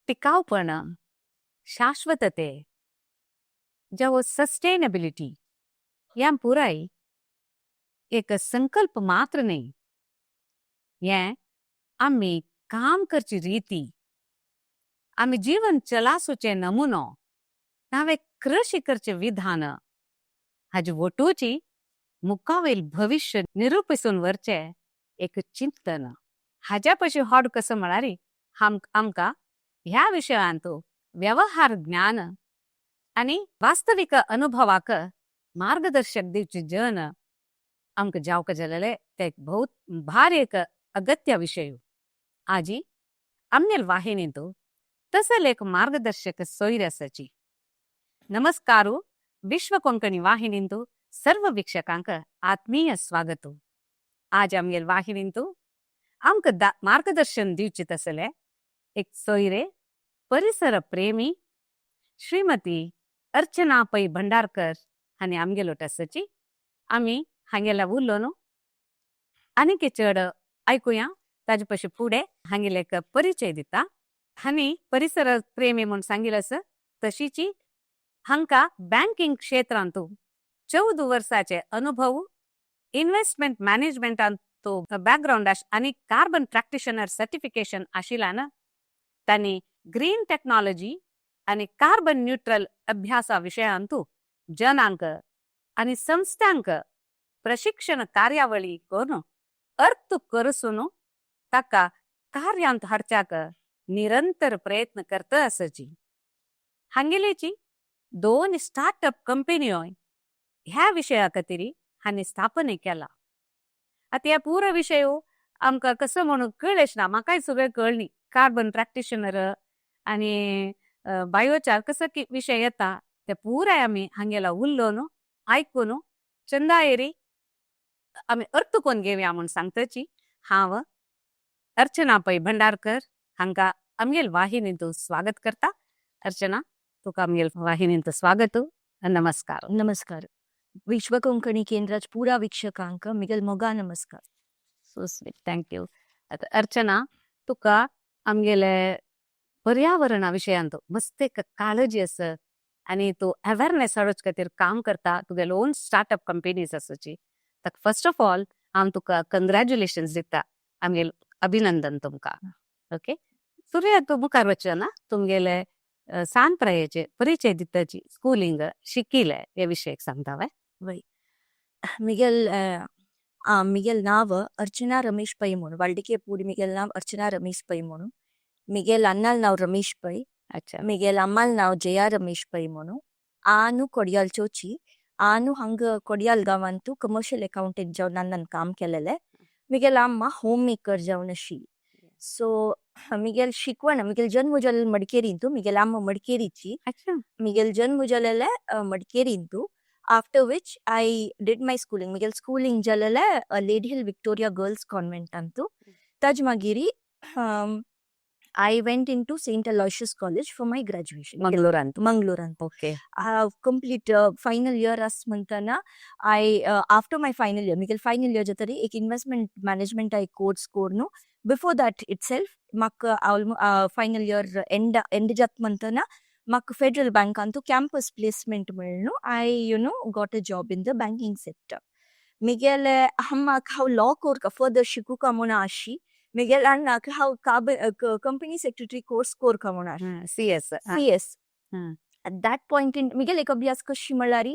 टिकावपण, शाश्वतते जावं सस्टेनेबिलिटी ह्या पुराय एक संकल्प मात्र न्ही, हें आमी काम करची रीती, आमी जीवन चलासूचे नमुनो, नवे कृषी करचे विधान, हाजी वटूची मुखावेल भविष्य निरुपिसून वरचे एक चिंतन. हाज्या पशी हॉड कसं म्हळ्यार आमकां ह्या विशयांत व्यवहार ज्ञान आनी वास्तवीक अनुभवाक मार्गदर्शक दिवची जन आमकां जावक जालेले ते एक बहुत भारी एक अगत्य विशय. आजी आमगेल वाहिनींत तसले एक मार्गदर्शक सोयरे आसाची. नमस्कारू, विश्व कोंकणी वाहिनींत सर्व वीक्षकांक आत्मीय स्वागत. आज आमगेल वाहिनींत आमकां मार्गदर्शन दिवचे तसले एक सोयरे परिसर प्रेमी श्रीमती अर्चना पै भंडारकर हांणी आमगेलो आसाची. आमी हांगेल्या उरलो न्हू आनीक चड आयकुया. ताजे पशी फुडें हांगेले एक परिचय दिता. हांणी परिसर प्रेमी म्हूण सांगिल्लें आसा, तशीची हांकां बँकिंग क्षेत्रांत 14 वर्साचे अनुभव, इन्व्हेस्टमेंट मॅनेजमेंटांत बॅकग्रावंड आनी कार्बन प्रॅक्टिशनर सर्टिफिकेशन आशिल्ल्यान तांणी ग्रीन टेक्नॉलॉजी आनी कार्बन न्यूट्रल अभ्यासा विशयांत जनांक आनी संस्थांक प्रशिक्षण कार्यावळी करून अर्थ करसून ताका कार्यांत हाडच्याक निरंतर प्रयत्न करता आसाची. हांगेलेची दोन स्टार्टअप कंपन्यो ह्या विशया खातीर हांणी स्थापन केला. आतां ह्या पुरो विशय आमकां कसो म्हणून कळ्ळेच ना, म्हाकाय सगळें कळ्ळी. कार्बन प्रॅक्टिशनर आनी बायोचार कसो की विशय येता ते पुराय आमी हांगेला उरलो न्हू, आयकून चंदायरी आमी अर्थ कोण घेवया म्हूण सांगताची. हांव अर्चना पै भंडारकर हांकां आमगेल वाहिनींत स्वागत करता. अर्चना, तुका आमगेल वाहिनींत स्वागत, नमस्कार. नमस्कार. विश्व कोंकणी केंद्रात पुरा वीक्षकांक मिगेल मोगा नमस्कार. So sweet, thank you. आतां अर्चना, तुका आमगेले पर्यावरणा विशयांत मस्त एक काळजी आसा आनी तूं अवेरनेस हाडूच खातीर काम करता. तुगेले ओन स्टार्टअप कंपनीज आसाची. तर फर्स्ट ऑफ ऑल हांव तुका कंग्रॅच्युलेशन्स दिता, आमगेल अभिनंदन तुमकां. ओके, सुर्या, तूं मुखार वचना ना, तुमगेले सान प्रायेचे परिचय दिताची, स्कुलिंग शिकिले हे विशयाक सांगता वय, मिगेल मिगेल नाव अर्चना रमेश पै म्हणून. वाल्डिके पूरी. मिगेल नाव अर्चना रमेश पै म्हणून. मिगेल अण्णाल नाव रमेश पै. मिगेल अम्माल नाव जया रमेश पै म्हणून. आनु कोडियाल चोची. आनु हंग कोडियाल गांवांतू कमर्शियल अकाउंटंट जावन नन्नन काम केलेले. मिगेल अम्मा होम मेकर जावन अशी. सो मिगेल शिकवण, मिगेल जन्म जालेले मडिकेरींतू. मिगेल अम्मा मडिकेरीची. मिगेल जन्म जालेले मडिकेरींतू. After which I did my schooling. Miguel schooling जालेले lady hill Victoria girls convent ಅಂತು. ताज मागीर I went into Saint Aloysius College for my graduation. मंगलोरांत? मंगलोरांत. कंप्लीट फायनल इयर आस म्हणतना I after my final year, Miguel final year जातरी एक investment management एक कोर्स कोर्नु. बिफोर that it self म्हाका फायनल इयर एंड एंड जात म्हणतना म्हाका फेडरल बँकांतू कॅम्पस प्लेसमेंट मेळ्ळू. I got a job in the banking sector. मिगेले अम्माक हांव लॉ कोरका, फर्दर शिकूका म्हूण आशी. मिगेल अण्णाक हांव काब कंपनी सेक्रेटरी कोर्स कोरका म्हूण आशी. CS. CS. At that point in Miguel एक अभ्यास कशी म्हणल्यार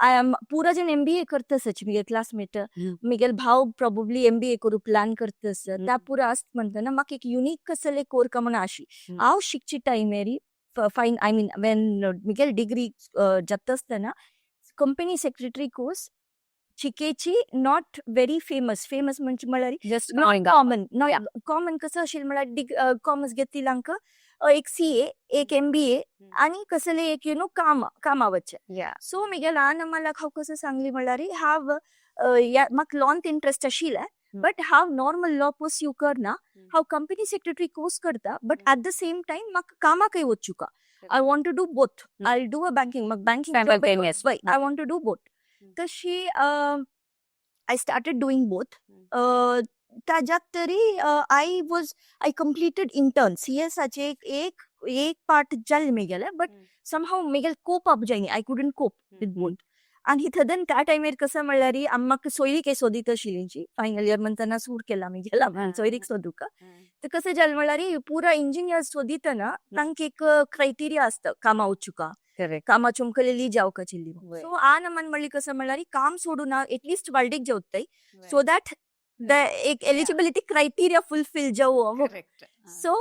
I am पुरा जण एमबीए करतसच मिगेल क्लासमेट. मिगेल भाव प्रॉबब्ली एमबीए करू प्लॅन करतस. त्या पुरा आसत म्हणतना म्हाका एक युनीक कसले कोरका म्हूण आशी. हांव शिकची टायमेरी fine, I mean, when Miguel degree जाता आसतना कंपनी सेक्रेटरी कोर्स चिकेची not very famous. Famous म्हणजे म्हळ्यार just not common. Common कसं असेल म्हळ्यार कॉमर्स घेतली आमकां एक सीए, एक एमबीए आणि कसले एक you know काम कामावचे. सो मिगे ल्हान मला हांव कसं सांगली म्हळ्यार हांव या म्हाका लॉंत इंट्रस्ट आशिल्लें, बट हांव नॉर्मल लॉ पर्स्यू करना, हांव कंपनी सेक्रेटरी कोर्स करता, but at the same time म्हाका कामाकय वचुका. I want to do both. I do a banking, म्हाका banking Simultaneous. I want to do both. तशी I started doing both. ताज्यात तरी I completed intern सीएसाचे एक एक एक part जाले मेगेले, but somehow Miguel cope up जायनी, I couldn't cope with both. आनी थदन त्या टायमीर कसं म्हणल्यार आम्हाक सोयरीक सोदीत आशिल्ली. फायनल इयर म्हणतना सूर केला मी गेला सोयरीक सोदूक. तर कसं जालें म्हणल्यार, पुरा इंजिनियर सोदितना तांकां एक क्रायटेरिया आसता, कामा वचुका, कामा चुमकलेली जावका चिल्ली. सो आ नमन म्हणली कसं म्हणल्यार, काम सोडून एटलिस्ट वाल्डीक जेवताय, सो that the एक एलिजिबिलिटी क्रायटेरिया फुलफिल जावं. सो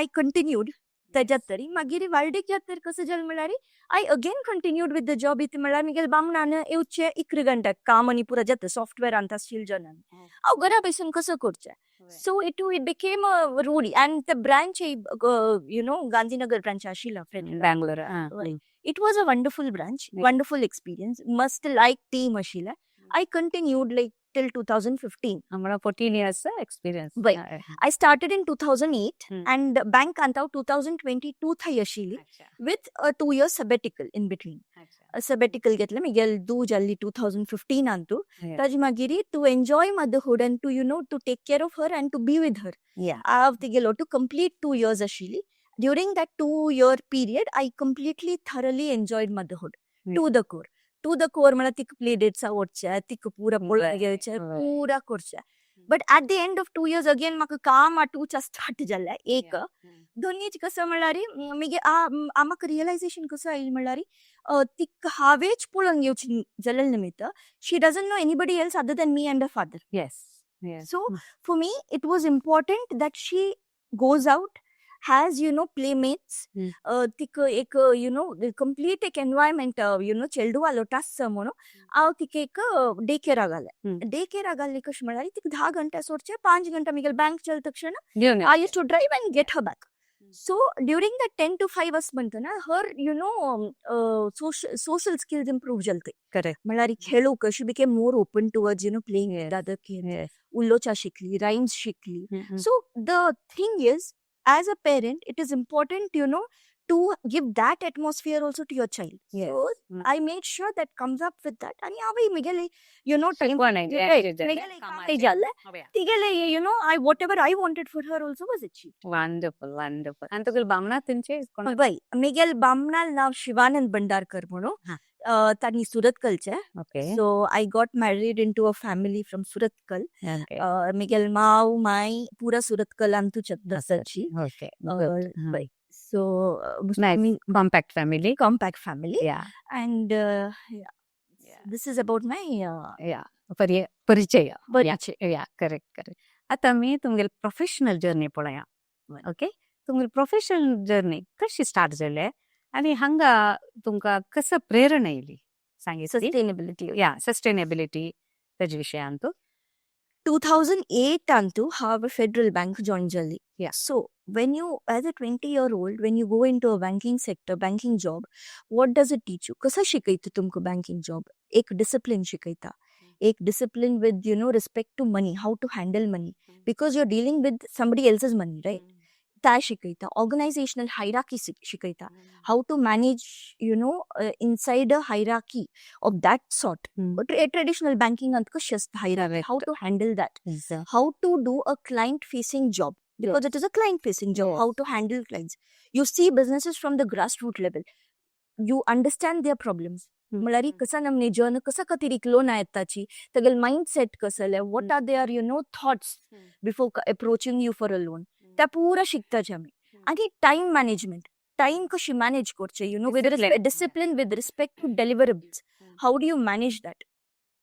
I continued त्याच्यात तरी. मागीर वाल्डीक जात तर कसं जालें म्हणल्यार, I again continued with the job. इत म्हणल्यार मिगेल बामणान येवचे 11 घंटे काम आनी पुरा जाता, सॉफ्टवेअर अंत आशिल्ले जनान हांव घरा बसून कसं करचें? So it became a रूढी and the branch, Gandhinagar branch आशिल्ला friend. Bangalore. It was a wonderful branch, wonderful experience, must like team आशिल्लें. I continued like till 2015. हमारा 14 years experience. Right. I started in 2008 and bank अंताव 2022 थंय आशिल्ली with a 2 year sabbatical in between. Sabbatical घेतलें, Miguel दू जाल्ली 2015 अंतू. ताजी मागीर to enjoy motherhood and to you know to take care of her and to be with her, हांव तिगेलो two complete 2 years आशिल्ली. During that 2 year period, I completely, thoroughly enjoyed motherhood to the core, to the core. म्हळ्यार तिका play डेट्सा वचचें, तिका पुरा पळोवन घेवचें, पुरा करचें. But at the end of 2 years again म्हाका काम आटूचा स्टार्ट जालें. एक दोन्हीच कसं म्हणल्यार, मागीर म्हाका रियलायझेशन कसं आयलें म्हणल्यार, तिका हांवेच पळोवन घेवची जाल्ले निमित्त, she doesn't know anybody else other than me and a father. So for me, it was important that she goes out, has playmates, तिका एक कंप्लीट एक एनवायरमेंट, चेडवा लोट आसता म्हणून हांव तिका एक डे केअरा घालें. डे केअरा घाल्ली कशें म्हणल्यार, तिका 10 घंटे सोडचे, 5 घंटा मिगेल बँक चलता क्षण घेवन I used to drive and get her back. So during that 10 to 5 us म्हणतना her social skills improve जालते. म्हणल्यार खेळूंक she became more open towards playing with other kids. उलोवचा शिकली, रायम्स शिकली. So the thing is, as a parent, it is important to give that atmosphere also to your child. So I made sure that comes up with that. आणि हांवें मिगेले time शिकवण आहे, मिगेले कामाय जालें तिगेले I whatever I wanted for her also was achieved. Wonderful, wonderful. आणि तुगेले बामणा तेंचे कोण? बाई, मिगेल बामणाल नाव शिवानंद भंडारकर म्हणून. तांणी सुरतकलचे. So I got married into a family from Surathkal. Miguel माव माय पुरा सुरतकल अंतूच आसाची. बाय, so Nice. Compact family. Compact family. And yeah, this is about my या, परिचय. परिचय. या, करेक्ट करेक्ट. आता मी तुमगेले प्रोफेशनल जर्नी पळया. ओके, तुमगेली प्रोफेशनल जर्नी कशी स्टार्ट जाले आनी हांगा तुमकां कसं प्रेरणा येयली सांगितली? Sustainability. या, सस्टेनेबिलिटी तेजे विशयांत. 2008 अंतू हांव फेडरल बँक जॉइन जाली. So when you, as a 20-year-old, when you go into a banking sector, banking job, what does it teach you? कसं शिकयता तुमकां बँकिंग जॉब? एक डिसिप्लिन शिकयता, एक discipline with respect to money, how to handle money, because you are dealing with somebody else's money, right? त्या शिकयता. Organisational hierarchy शिकयता, how to manage inside a hierarchy of that sort. Traditional banking अंत कशी आसता hierarchy, how to handle that, how to do a client facing job, because it is a client facing job, how to handle clients. You see businesses from the grassroots level, you understand their problems. म्हळ्यार कसं नमने जन कसं कतिरीक loan येताची, तेगेले mind set कसले, what are their thoughts before approaching you for a loan, त्या पुरा शिकताचे आमी. आनी time management, time कशी मॅनेज करचे, with Discipline. Discipline with respect to deliverables, how do you manage that,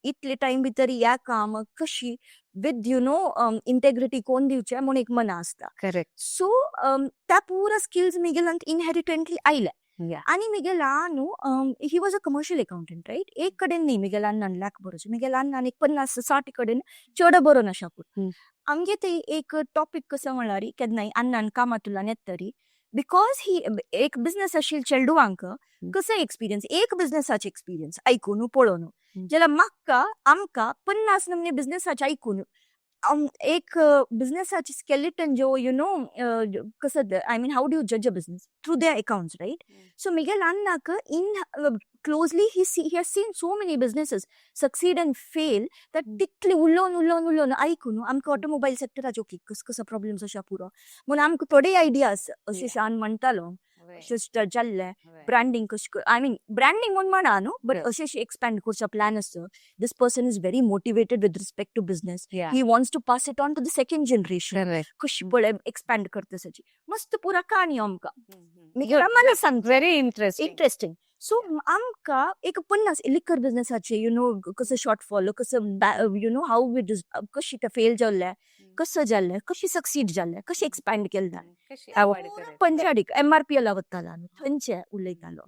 इतले टायम भितर ह्या काम कशी विथ you know integrity कोण दिवचे म्हूण एक मना आसता. सो त्या पुरा स्किल्स मिगेलांत इनहेरिटंटली आयले. आनी मिगेला न्हू, he was a commercial accountant, right? एक कडेन न्ही मिगेलान नन लाख बरोवचें, मिगेलान आनी एक 50-60 कडेन चड बरोवन आसा. पूण आमगे ते एक टॉपीक कसो म्हळ्यार, केन्नाय अन्नान कामांतल्यान येत तरी, because ही एक बिझनस आशिल्ले चेडवांक कसो एक्सपिरियन्स, एक बिझनसाचे एक्सपिरियन्स आयकून पळोवन, जाल्यार म्हाका आमकां 50 नमने बिझनसाचे आयकून एक बिझनेसाची स्केलेटन जो you know कसं, I mean, how do you judge a business? Through their accounts, right? So Miguel अण्णाक in closely he has seen so many businesses succeed and fail, that तितले उलोवन उलोवन उलोवन आयकून आमकां ऑटोमोबायल सेक्टराचे, ओके, कस कसो प्रॉब्लेम्स अशा पुरो म्हणून आमकां थोडे आयडियाज अशें शान म्हणटालो, अशें जाल्लें ब्रँडिंग कशें, I mean, branding म्हूण म्हणा न्हू, बट अशें अशें एक्सपॅन्ड करचो प्लॅन आसता. This person is very motivated with respect to business. He wants to pass it on to the second generation. कशी पळय एक्सपॅन्ड करता साची मस्त पुरा काणी आमकां मिगेल मला सांग. Very interesting. Interesting. सो आमकां एक 50 लिकर बिझनेसाचे you know कसं शॉर्टफॉल, कसं you know how we कशी ते फेल जाल्ले, कसं जाल्लें, कशी सक्सीड जाल्लें, कशी एक्सपॅन्ड केल्लें, पंजाडीक एमआरपीएल वतालो न्हू, थंयचे उलयतालो.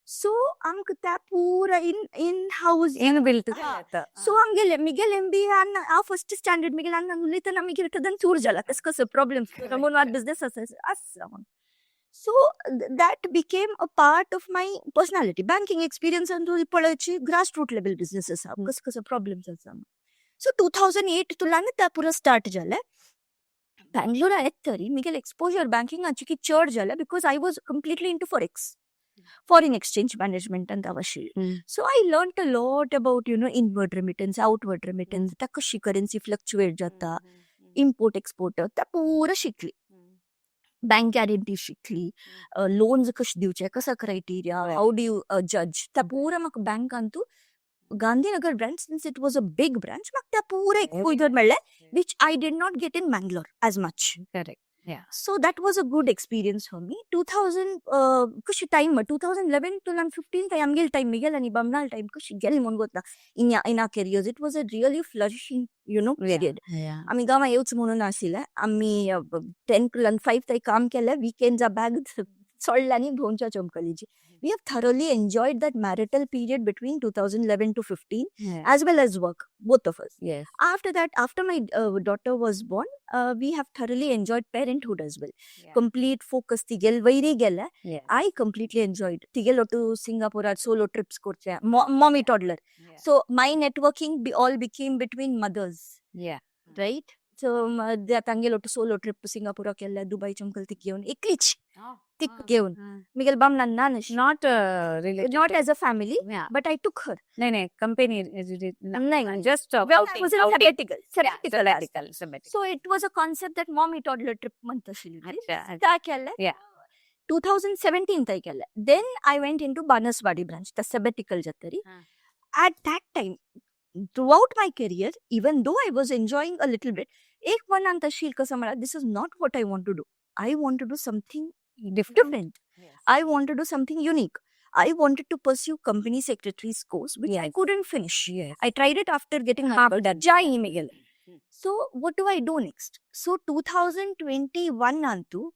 सो आमकां त्या पुरा in house in built. So आमगेले मिगेल एमबीए, हांव फर्स्ट स्टँडर्ड, मिगेल अण्णान उलयतना मिगेल केदन चूर जाला, तस कसं प्रॉब्लेम म्हणून बिझनेस आसा आसा म्हणून. So that became a part of my personality. Banking experience पळयची grass root level business आसा, कसं कसं प्रॉब्लेम्स आसा. सो 2008 तुलान त्या पुरो स्टार्ट जालें. बँगलोरा येत तरी मिगेल एक्सपोजर बँकिंगाची की चड जालें, because I was completely into forex, foreign exchange मॅनेजमेंटान हांव आशिल्लें. So I learn a lot about inward remittance, outward remittance, त्या कशी करन्सी फ्लक्च्युएट जाता, इम्पोर्ट एक्सपोर्ट, त्या पुरा शिकली. बँक गॅरंटी शिकली, लोन्स कशे दिवचे, कसो क्रायटेरिया, how do you जज, त्या पुरा म्हाका बँकान तूं Gandhinagar branch, since it was a big branch, म्हाका त्या पुरा एक्सपोजर मेळ्ळें, which I did not get in Mangalore as much. So that was a good experience for me. 2000 कशी टायम 2011 टू 15 थंय आमगेले टायम, मिगेल आनी बमनाल टायम कशी गेले म्हूण गोतना in our careers. It was a really flourishing period. आमी गांवां येवच म्हणून आशिल्ले. आमी 10 टू 5 थंय काम केलें, विकेंड्सा बॅग सोडलें आनी भोंवच्या चमकलीची. We have thoroughly enjoyed that marital period between 2011 to 15, as well as work, both of us. After that, after my daughter was born, we have thoroughly enjoyed parenthood as well. Complete focus तिगेल वयरी गेले. I completely enjoyed. तिगेल ಒಟ್ಟು Singapore solo trips ಕೊಡ್ತೆ, mommy toddler. So my networking all became between mothers, right? So तांगेल ಒಟ್ಟು solo trip Singapore केल्ले, Dubai चमकल तिक घेवन एकलीच तिक घेवन मिगेल बामणान ना. Not related. Not as a family, but I took her. नाही नाही, कंपनी नाही. Just Well, I was in sabbatical. Sabbatical. Sabbatical, sabbatical. So it was a concept that mommy toddler trip म्हणत आशिल्ली. अच्छा त्या केलें. 2017 थंय केलें. Then I went into Banaswadi branch, त्या सबॅटिकल जातरी. At that time, throughout my career, even though I was enjoying a little bit, एक मनांत आशिल्लें कसं म्हळ्यार, this is not what I want to do. I want to do something different. I want to do something unique. I wanted to pursue company secretary's course, which I couldn't finish. I tried it after getting Half done. जाई गेले. So what do I do next? So 2021 ಅಂತು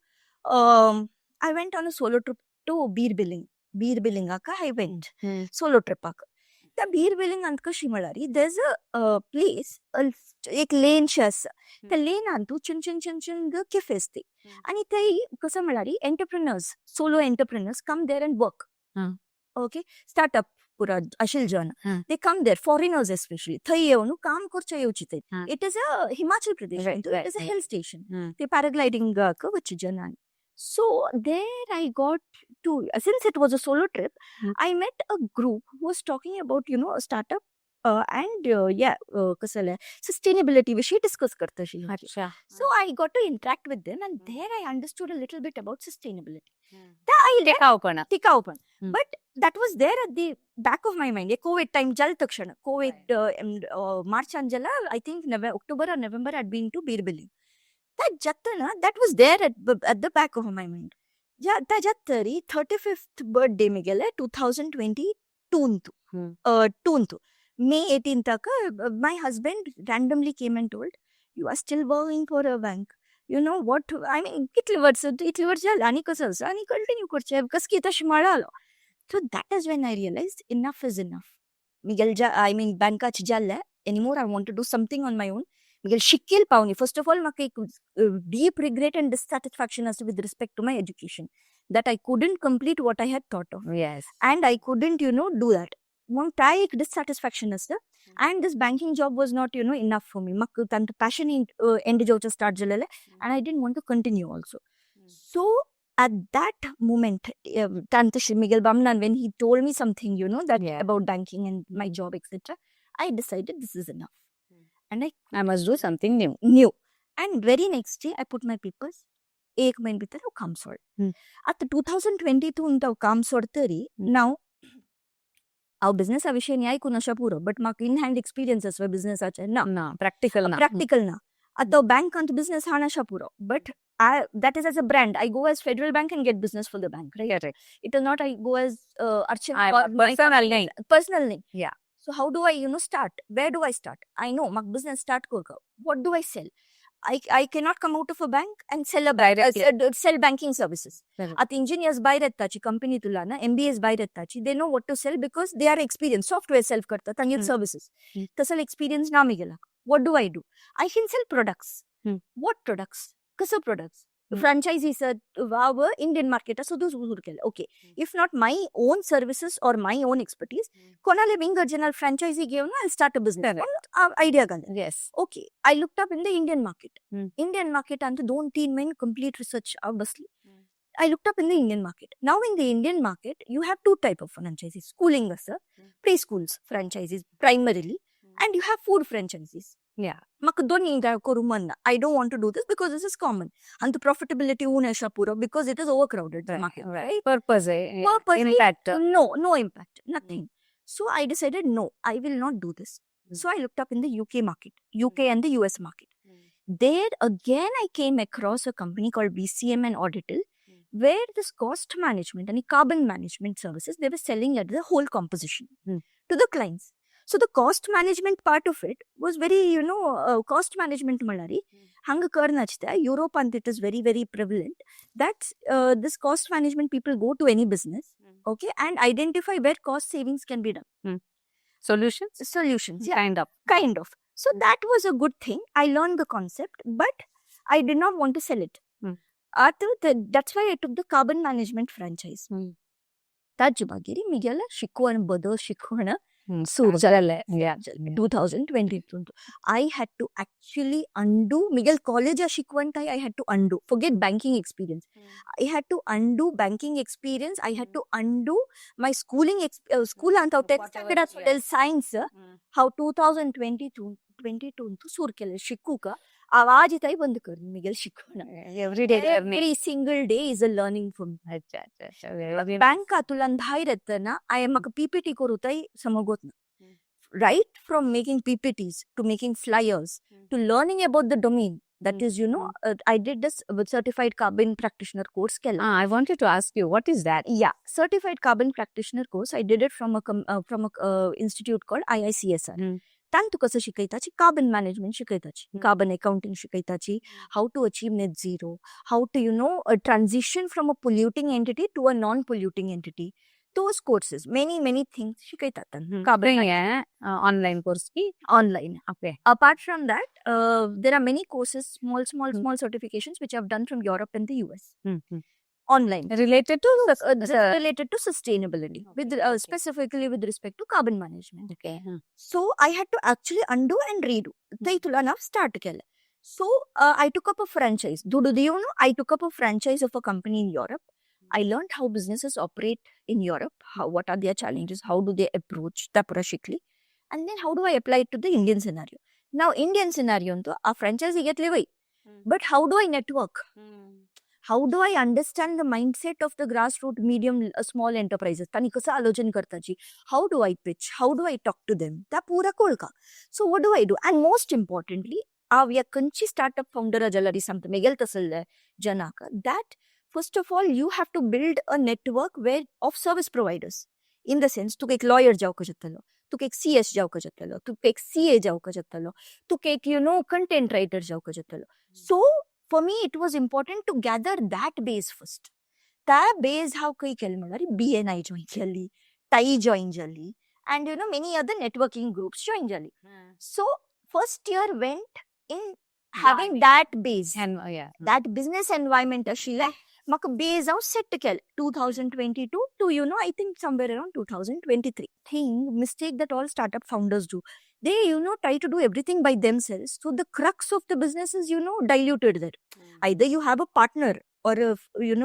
I went on a solo trip to Bir Billing. Bir Billing ಆಕ I went solo trip ಆಕ. त्या बीर बिलिंग अंत कशी म्हळ्यार, there's a place, एक लेन शे आसा. त्या लेनान तूं चिन चिन चिन चिन कॅफेज ती आनी ते कसं म्हळ्यार, entrepreneurs, solo entrepreneurs come there and work. Okay, startup पुरा आशिल्ले जन, they come there, foreigners especially, थंय येवन काम करचे येवची थंय. It is a Himachal Pradesh, it is a hill station. ते पॅराग्लायडिंग वच्चे जनांनी. So there I got to, since it was a solo trip, I met a group who was talking about a startup and yeah, कसं sustainability विषयी discuss करता. So I got to interact with them and there I understood a little bit about sustainability. I टिकाऊपणा. टिकाऊपण. But that was there at the back of my mind. Covid time जाल तक्षण, Covid मार्चान जाला, I think October or November, I'd been to Bir Billing. That जातना that was there at the back of my mind. त्याच्यात तरी 35th birthday मी गेले 2022 टूंतू May 18 Tak, my husband randomly came and told, "You are still working for a bank, you know what I mean? कितले वर्स, इतले वर्स जाले आनी कसं आसा आनी कंटिन्यू करचें कस की?" तशें म्हळालो. So that is when I realize enough is enough. Miguel जा, I mean, बँकाचे जाल्ले anymore. I want to do something on my own. Miguel शिकेल पावनी. फर्स्ट ऑफ ऑल, म्हाका एक डीप रिग्रेट अँड डिससॅटिस्फॅक्शन आसा with respect to my education, that I couldn't complete what I had thought of and I couldn't do that. म्हणून त्या एक dissatisfaction आसता and this banking job was not enough for me. म्हाका तांचो passion and जावचें start जालेलें and I didn't want to continue also. So at that moment, तांत Miguel बामणान when he told me something that about banking and my job, etc., I decided this is enough. And I I must do something new. New. And very next day, I put my papers. एक म्हयने भितर हांव काम सोडलें. आतां 2022 हांव काम सोडतरी नाव हांव बिझनेसा विशयी आयकून अशें पुरो, बट म्हाका इन हँड एक्सपिरियन्स आसा बिझनेसाचे ना. ना, प्रॅक्टिकल ना. प्रॅक्टिकल ना. आतां बँकांत बिझनेस हाण अशें पुरो, but I that is as a brand. I go as Federal Bank and get business for the bank, right? Correct. It is not I go as Archana I or my personal नाही. Personal name. So how do I start? Where do I start? I know my business start करका. What do I sell? I cannot come out of a bank and sell a bank, Directly. Sell banking services. Correct. आता engineers भायर येताची company तुला ना MBS भायर येताची, they know what to sell because they are experienced. Software sell करतात तांगेर services. तसं experience ना मी गेला. What do I do? I can sell products. What products? कसं प्रोडक्ट्स? फ्रँचायझीस वाव इंडियन मार्केट सुद्दां सुरू केलं. Okay, if not my own services or my own expertise, कोणाले विंगड जनरल फ्रँचायझी घेऊन I start a business idea घाल. Okay, I looked up in the Indian market. Indian market अंत 2-3 महिने कंप्लीट रिसर्च बसली. I looked up in the Indian market. Now in the Indian market, you have two type of franchises. Schooling असं, pre-schools franchises primarily, and you have food franchises. म्हाका दोन्ही करूं मन ना. I don't want to do this because this is common. आणि profitability उणे आसा पुरो because it is overcrowded market. Right? Purpose आहे. Purpose impact. No, no impact, nothing. So I decided, no, I will not do this. So I looked up in the UK market, UK and the US market. There again, I came across a company called BCM and Auditel, where this cost management and carbon management services they were selling at the whole composition to the clients. So the cost management part of it was very, cost management म्हणल्यार हंग करनाचता Europe and it is very, very prevalent that this cost management people go to any business, okay, and identify where cost savings can be done. Solutions. Solutions, yeah. Kind of. Kind of. So that was a good thing. I learned the concept, but I did not want to sell it. After that's why I took the carbon management franchise. ताजे मागीर मिगेलें शिकवण बदल शिकवण सुरू जालें. 2022. I had to actually undo Miguel कॉलेजा शिकवण काय I had to undo. Forget banking experience. I had to undo banking experience. I had to undo my schooling school ಅಂತ tenth Whatever, standard science. हांव 2022 सुरू केलें शिकूंक. हांव आजताय बंद करून मिगेल शिकवण. Every day learning. Every single day is a learning for me. अच्छा अच्छा अच्छा Very bank तुलान भायर येतना हांवें म्हाका पीपीटी करूंकय समजत ना. Right from making PPTs to making flyers to learning about the domain that is I did this certified carbon practitioner course केला. Ah, I wanted to ask you, what is that? Yeah, certified carbon practitioner course. I did it from a institute called IICSR. तांतू कसं शिकयताची carbon management शिकयताची, carbon accounting शिकयताची, how to achieve net zero, how to transition from a polluting entity to a non polluting entity. Those courses, many many things शिकयतात carbon. Online course की? Online. Okay. Apart from that, there are many courses, small, small, small certifications which I've done from Europe and the US online. Related to Related to sustainability, with specifically with respect to carbon management. Okay. So I had to actually undo and redo. ते तुला नाव start केलं. So I took up a franchise. दुडू दिवन I took up a franchise of a company in Europe. I learned how businesses operate in Europe, how what are their challenges, how do they approach, त्या पुरा शिकली. And then how do I apply it to the Indian scenario? Now Indian scenario तो आ franchise घेतली वय, but how do I network? How do I understand the mindset of the grassroots medium small enterprises? तांणी कसं आलोचन करताची? How do I pitch? How do I talk to them? त्या पुरा कळका. So what do I do? And most importantly, हांव ह्या खंयची startup founder जाल्यार सांगता मेगेल तसले जनाक that first of all you have to build a network where of service providers, in the sense तुका एक लॉयर जावंक जातलो, तुका एक सी एस जावंक जातलो, तुका एक सी ए जावंक जातलो, तुका एक you know content writer जावंक जातलो. So for me it was important to gather that base first. त्या बेज हांव खंय केलें म्हणल्यार बी एन I join केली, टाई जॉयन जाली and many other networking groups join जाली. So first year went in having that base, And that business environment आशिल्लें म्हाका बेज हांव सेट केलें 2022 to I think somewhere around 2023. Thing mistake that all startup founders do, they try to do everything by themselves, so the crux of the business is diluted there. Either you have a partner or a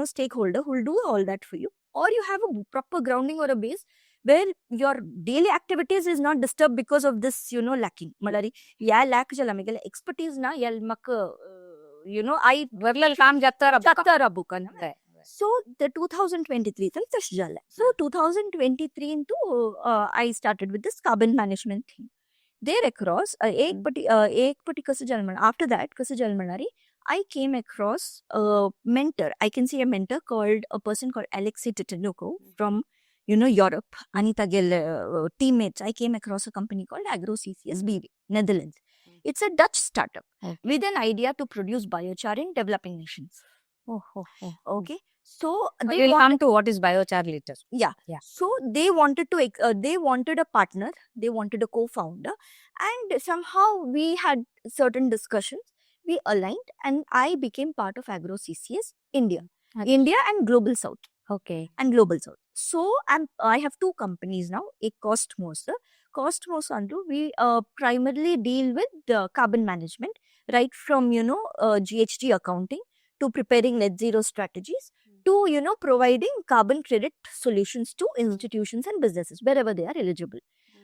stakeholder who will do all that for you, or you have a proper grounding or a base where your daily activities is not disturbed because of this lacking. म्हळ्यार ह्या लॅक जाला म्हगेले expertise ना ह्या म्हाका you know I वरलेलं काम जाता. जाता राबूका. So the 2023 तरी तशें जालें. So 2023 into I started with this carbon management thing there across. एक पटी एक पटी कसं जालें म्हण, आफ्टर that कसं जालें म्हणल्यार I came across a mentor. I can see a mentor called, a person called Alexei Titanuko from Europe. आणि तागेले teammates. I came across a company called Agro CCS BV, Netherlands. It's a Dutch startup with an idea to produce biochar in developing nations. Okay. So they We'll want come to what is biochar later. Yeah. Yeah. So they wanted to they wanted a partner, they wanted a co-founder, and somehow we had certain discussions. We aligned, and I became part of Agro CCS India, India and Global South and Global South. So I have two companies now. A Costmos. Costmos andu we primarily deal with the carbon management, right from GHG accounting to preparing net zero strategies to providing carbon credit solutions to institutions and businesses wherever they are eligible.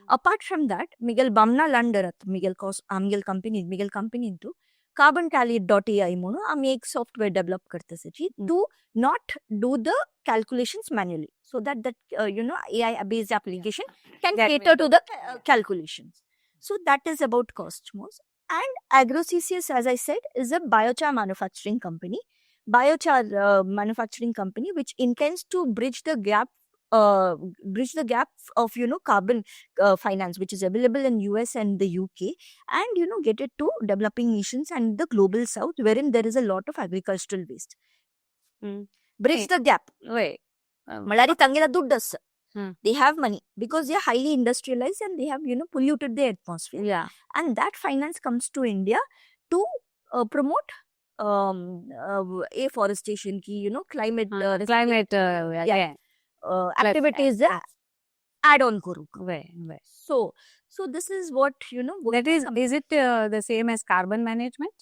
Apart from that, Miguel Bamna Landarat, Miguel Cos आमगेल company, Miguel company into carbon.tally.ai म्हणून आम्ही एक software develop करतसे to not do the calculations manually, so that AI based application can That cater will to the calculations. So that is about Cosmos. And AgroCCS, as I said, is a biochar manufacturing company. Biochar manufacturing company which intends to bridge the gap of carbon finance, which is available in US and the UK, and get it to developing nations and the Global South, wherein there is a lot of agricultural waste. Bridge the gap. वय. म्हळ्यार तांगेला दुड्ड आसा. Hmm. They have money because they are highly industrialized and they have polluted the atmosphere, and that finance comes to India to promote afforestation की climate climate activities add on करूक. वय वय. So this is what That is it the same as carbon management?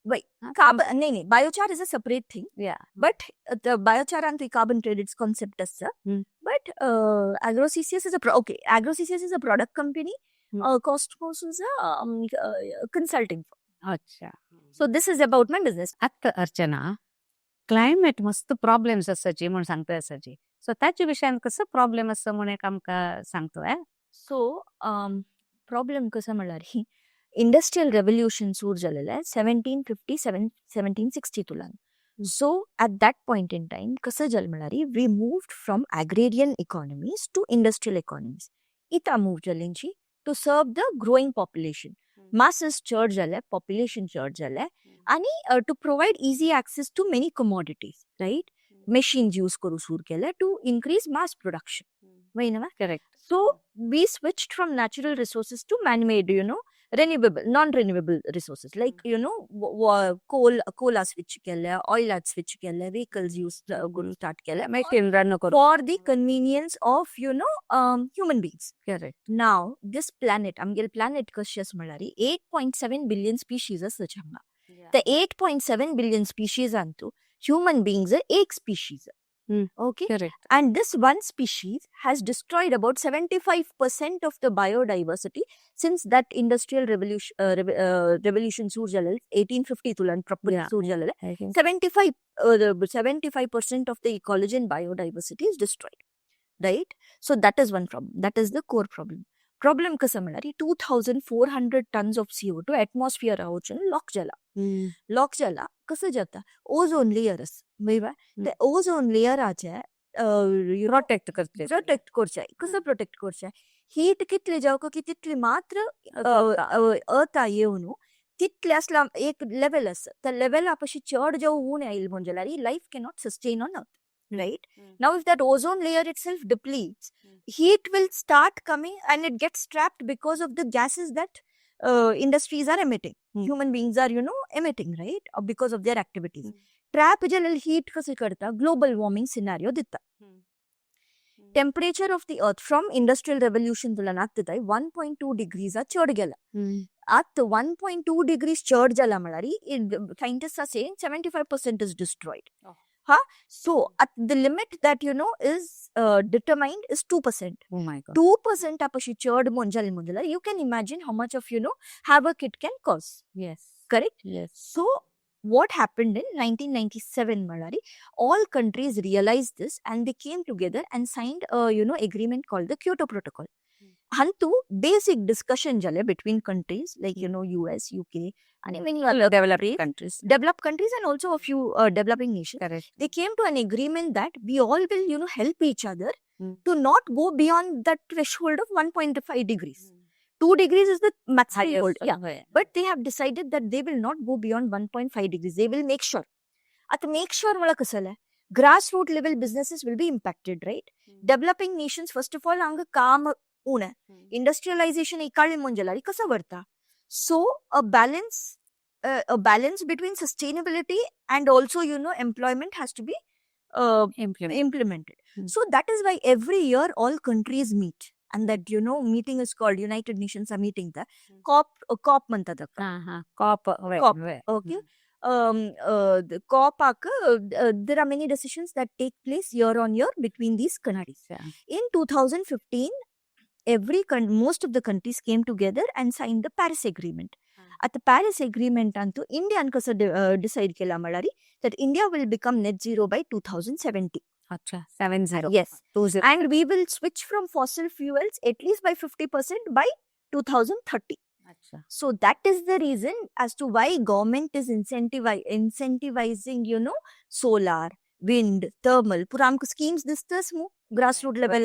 Wait, Huh? Carbon, नाही, biochar is a separate thing. But the biochar and the carbon credits concept आसा. But AgroCCS is a okay, AgroCCS is a product company. Costmos is a consulting firm. अच्छा. So this is about my business. आतां अर्चना, climate मस्त problems आसाची म्हूण सांगता आसाची, so ताचे विशयान कसो प्रॉब्लेम आसा म्हूण एक आमकां सांगतो. सो प्रॉब्लेम कसं म्हणल्यार इंडस्ट्रियल रेव्होल्युशन सुरू जालेलें 1757, 1760 तुलान. So at that point in time कसं जालें म्हणल्यार we moved from agrarian economies to industrial economies. इता move जालेंची to serve the growing population. Masses चड जाले, पॉप्युलेशन चड जालें आनी to provide easy access to many commodities, right, machines use करूं सुरू केले टू इन्क्रीज मास प्रोडक्शन, वय न्हू? Correct. So we switched from natural resources to man-made, renewable, non-renewable resources like, coal, coal switch केले, oil switch केले, vehicles use करून start केले machine run करून for the convenience of, human beings. Correct. Now, this planet, आमगेले planet कशी आसा म्हणल्यार 8.7 billion species आसा हांगा. The 8.7 billion species Antu human beings are एक species. Okay. Correct. And this one species has destroyed about 75% of the biodiversity since that industrial revolution सुरू जालेले 1850 तुलान proper सुरू जालेले. 75% of the ecology and biodiversity is destroyed. Right? So that is one problem. That is the core problem. Problem कसं म्हणल्यार 2400 tons of CO2 atmosphere वचून lock जाला. Lock जाला कसं जाता, ओझोन लेयर आसा वय, ते ओझोन लेयराचे प्रोटेक्ट करतले. प्रोटेक्ट करचें. कसं प्रोटेक्ट करचें? हीट कितली जावंक की तितली मात्र अर्था येवन तितले असला एक लेवल आसा, त्या लेवला पशी चड जेव ऊन येयल म्हण जाल्यार life cannot sustain on earth, right? Now if that ozone layer itself depletes, heat will start coming and it gets trapped because of the gases that industries are emitting, human beings are emitting, right? Because of their activities. Trap जालेले heat कशें करता, global warming scenario दिता. Temperature of the earth from industrial revolution तुला लागतय 1.2 degrees चड गेला. आत 1.2 degrees चड जाला म्हळ्यार scientist are saying 75% is destroyed. हा, so the limit that is determined is 2%. Oh my God. 2% पशी चड म्हण जालें म्हण जाल्यार you can imagine how much of havoc it can cause. Correct? Yes. So what happened in 1997 म्हळ्यार all countries realized this and they came together and signed a agreement called the Kyoto Protocol. हांतू basic discussion जाले between countries like US, UK and many other developed countries. Developed countries and also a few developing nations. Correct. They came to an agreement that we all will help each other to not go beyond that threshold of 1.5 degrees. 2 degrees is the maximum hold. Yeah. But they have decided that they will not go beyond 1.5 degrees. They will make sure. आता make sure मला कसं आहे, grass root level businesses will be impacted, right? Developing nations, first of all, हांगा काम उणें, industrialisation एकाळी म्हणजे कसं व्हरता. So a balance between sustainability and also employment has to be Implement. Implemented. Hmm. So that is why every year all countries meet and that meeting is called United Nations meeting, the COP, COP म्हणतात ताका. हा हा, COP. COP. Okay. The COP there are many decisions that take place year on year between these countries. In 2015, most of the countries came together and signed the Paris Agreement. At the Paris Agreement Antu इंडियान कसं decide केला म्हळ्यार that India will become net zero by 2070. अच्छा, 70. Yes. 20. And we will switch from fossil fuels at least by 50% by 2030. अच्छा. So that is the reason as to why government is incentivizing solar, wind, thermal. पुरा आमकां schemes दिसतस मू grassroots level.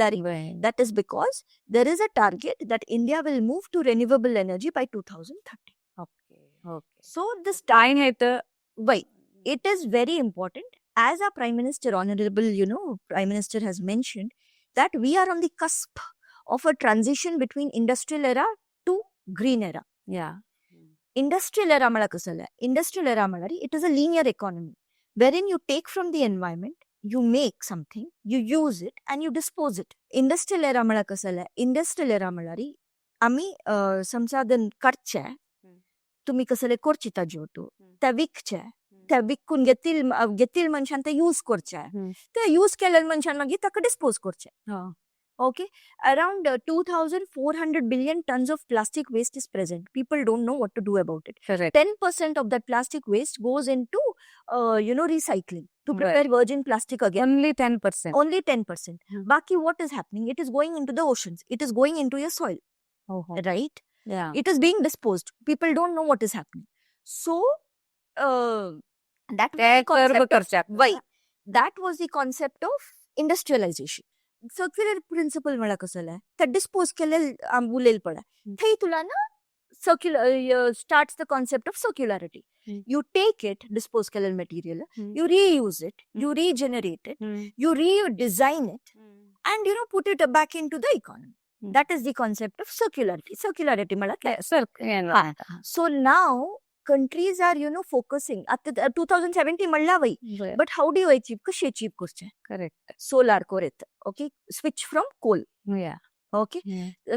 That is because there is a target that India will move to renewable energy by 2030. Okay okay. So this time हे तर why it is very important, as our Prime Minister, honorable Prime Minister has mentioned that we are on the cusp of a transition between industrial era to green era. या. Industrial era म्हळ्यार कसं जालें? Industrial era म्हळ्यार it is a linear economy wherein you take from the environment, you make something, you use it and you dispose it. Industrial era म्हळ्यार कसं जालें? Industrial era म्हळ्यार आमी संसाधन काडचे, तुमी कसले करचिता जेवतो ते विकचे, ते विकून घेतील घेतील मनशान ते यूज करचे, ते यूज केलेल्या मनशान मागीर ताका डिस्पोज करचे. Okay, around 2400 billion tons of plastic waste is present. People don't know what to do about it. Correct. 10% of that plastic waste goes into recycling to prepare virgin plastic again. Only 10%. Only 10%. बाकी what is happening? It is going into the oceans, it is going into your soil, right? Yeah. It is being disposed. People don't know what is happening. So that was ते the curb concept of, करच्याक. Why that was the concept of industrialization. Circular principle म्हळ्यार कसं जालें? ते dispose केले उलयल पडा थंय तुला ना circular starts the concept of circularity. You take it, dispose केलेलं material, you reuse it, you regenerate it, you redesign it and put it back into the economy. That is the concept of circularity. Circularity म्हळ्यार sir. So now countries are focusing. आता 2070 म्हणला वय, but how do you achieve? कशी achieve करचे? Correct. Solar कोरेत, okay, switch from coal. Yeah. Okay,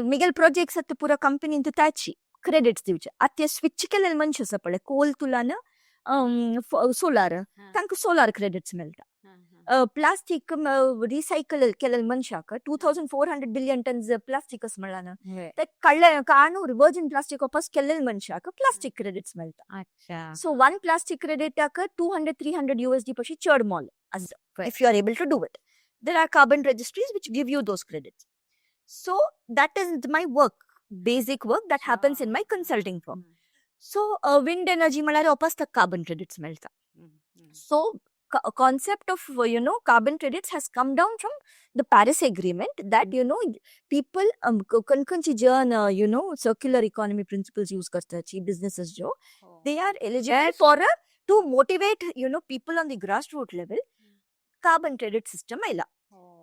Miguel projects आता पुरा कंपनीन ताची क्रेडिट्स दिवचे. आता ते स्विच केलेले मनश आसा पळय कोल तुलान सोलार, तांकां सोलार क्रेडिट्स मेळटा. प्लास्टीक रिसायकल केलेले मनशाक, 2400 billion tons plastic अस म्हणला ना, ते काडले काणूर वर्जिन प्लास्टीक वापस केलेले मनशाक प्लास्टीक क्रेडिट्स मेळटा. अच्छा. सो वन प्लास्टीक क्रेडिटाक 200 300 USD पशी चड मोल आसा if you are able to do it. There are carbon registries which give you those credits. So that is my work, basic work that happens in my consulting firm. So wind energy म्हळ्यार वापस ताका carbon credits मेळटा. So concept of carbon credits has come down from the Paris Agreement that people खंयची जन circular economy principles use करताची businesses जो, they are eligible for a to motivate people on the grassroots level, carbon credit system आयला.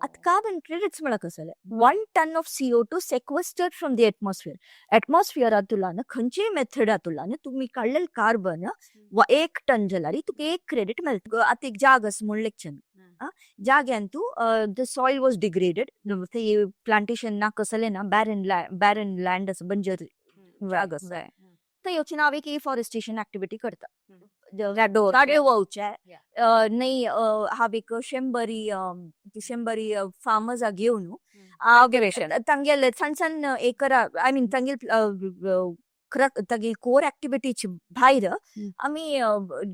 आतां carbon credits म्हळ्यार कसले? 1 ton of CO2 sequestered from the atmosphere. अटमॉस्फियरांतल्यान खंयचेय मेथडांतल्यान तुमी काडलेले carbon वा 1 टन जाल्यार तुका एक क्रेडिट मेळटा. आतां एक जाग आसा म्हूण लेगचें, जाग्यान तूं the soil was degraded, ते प्लांटेशन ना, कसलें ना, बॅरन बॅरन लँड आसा, बंजर जाग आसा. थंय वचून हांव एक एफॉरेस्टेशन एक्टिविटी करता, झाडे वोवचे नाही. हांव एक 100 फार्मर्साक घेवन Cultivation. तांगेले सण सण एकरा, I mean, तांगेले तांगे कोर ऍक्टिव्हिटीची भायर आमी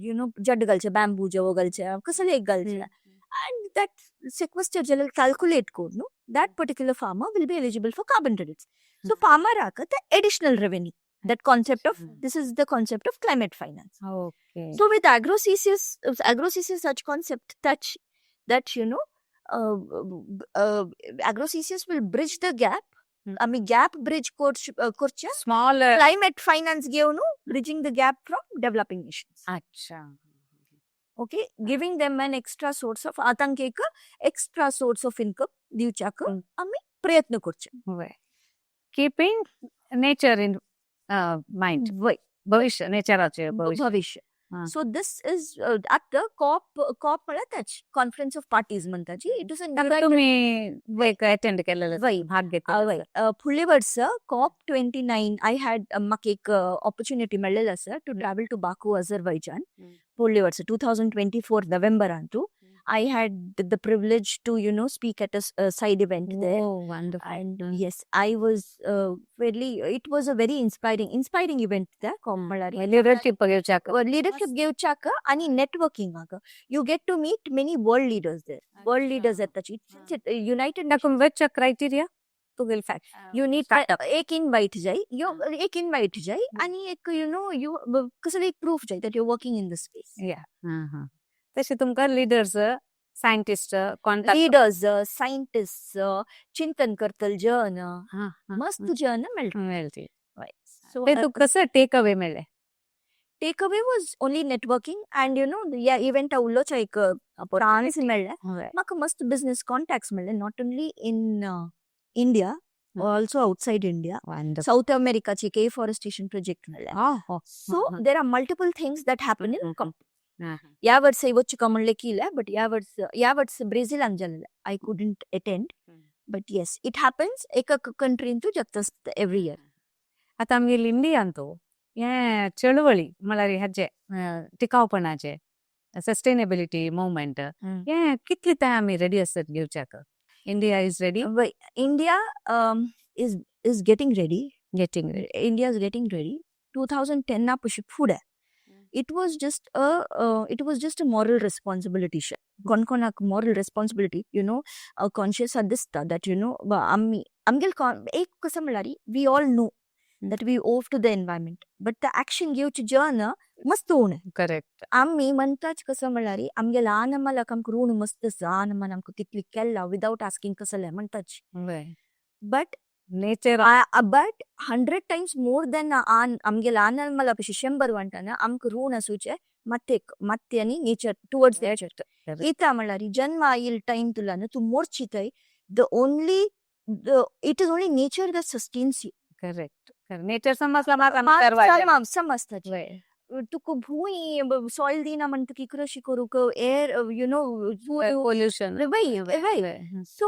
you know जड घालचे, बॅम्बू जेवो घालचे, कसले एक घालचे, अँड that sequester जाल्यार कॅल्क्युलेट करून that particular farmer will be eligible for carbon credits. So फार्मराक ते additional revenue. That concept of this is the concept of climate finance. So with AgroCCS such concept that AgroCCS will bridge the gap. आमी gap bridge करचे small climate finance घेवन, bridging the gap from developing nations. Okay, giving them an extra source of, आतांक एक extra source of income दिवच्याक आमी प्रयत्न करचे. Keeping nature in mind. वय. भविष्य, नेचराचे भविष्य. भविष्य. सो this is आतां कॉप. कॉप म्हळ्यार तेच कॉन्फरन्स ऑफ पार्टीज म्हणटाची. It is ताका तुम्ही एक अटेंड केलेलं, वय. भाग घेतलेलो? वय, फुडले वर्स COP 29 I had, म्हाका एक ऑपॉर्च्युनिटी मेळ्ळेली आसा to travel to Baku, Azerbaijan. फुडले वर्स 2024 नोव्हेंबरांतू I had the privilege to speak at a side event there. Oh, wonderful. And yes, I was fairly, it was a very inspiring event there. COP म्हळ्यार leadership घेवच्याक. Leadership घेवच्याक आनी नेटवर्किंगाक. You get to meet many world leaders there. World leaders येताची United ताका वेचच्या criteria तुगेले fact you need Startup. एक invite जाय, यो एक invite जाय आनी एक you know you कसले एक प्रूफ जाय that you working in the space. या, तशें तुमकां leaders, scientist contact. Leaders, scientist, चिंतन करतले जन, मस्त जन मेळटा. मेळटी. सो ते तुका कसं टेक अवे मेळ्ळे? Take away was only networking and ह्या इव्हेंटा उलोवच्या एक चान्स मेळ्ळें म्हाका. मस्त बिझनेस कॉन्टॅक्ट्स मेळ्ळे, not only in India, also outside India. South अमेरिकाचे एक एफॉरेस्टेशन प्रोजेक्ट मेळ्ळे. So there are multiple things that happen in COP. ह्या वर्स वचूका म्हणलें केलें, बट ह्या वर्स ब्रेझिलान जालेलें, I couldn't attend. But yes, it happens एका कंट्रीन जगता एव्हरी इयर. आता आमगेली इंडियांतू हे चळवळी म्हळ्यार हेजे टिकावपणाचे, सस्टेनेबिलिटी मुवमेंट, हे कितली ते आमी रेडी आसत घेवच्याक? India is ready? India is getting ready. Getting ready. India is getting ready. 2010 पशी फुडें it was just a moral responsibility. कोण कोणाक moral responsibility you know conscious दिसता that you know आमी आमगेले एक कसं म्हणल्यार we all know that we owe to the environment, but the action घेवची जन मस्त उणें. आमी म्हणटाच कसं म्हणल्यार आमगे ल्हान अम्मालाक आमकां ऋण मस्त आसा, ल्हान अम्मान आमकां कितली केला विदाउट आस्किंग कसलें म्हणटाच, but nature but 100 times more than आन आमगे ल्हान अम्माला पशी 100 वांटाना आमकां ऋण आसूचे मातयेक, माती आनी नेचर, टुवर्ड्स नेचर. इता म्हणल्यार जन्म आईल टायम तुला तूं मोरची थंय the only it is only nature that sustains you. Correct, nature समजला मात. समजता तुका भूंय सॉयल दिना म्हणटा की कृषी करूंक, air you know pollution. वय वय. So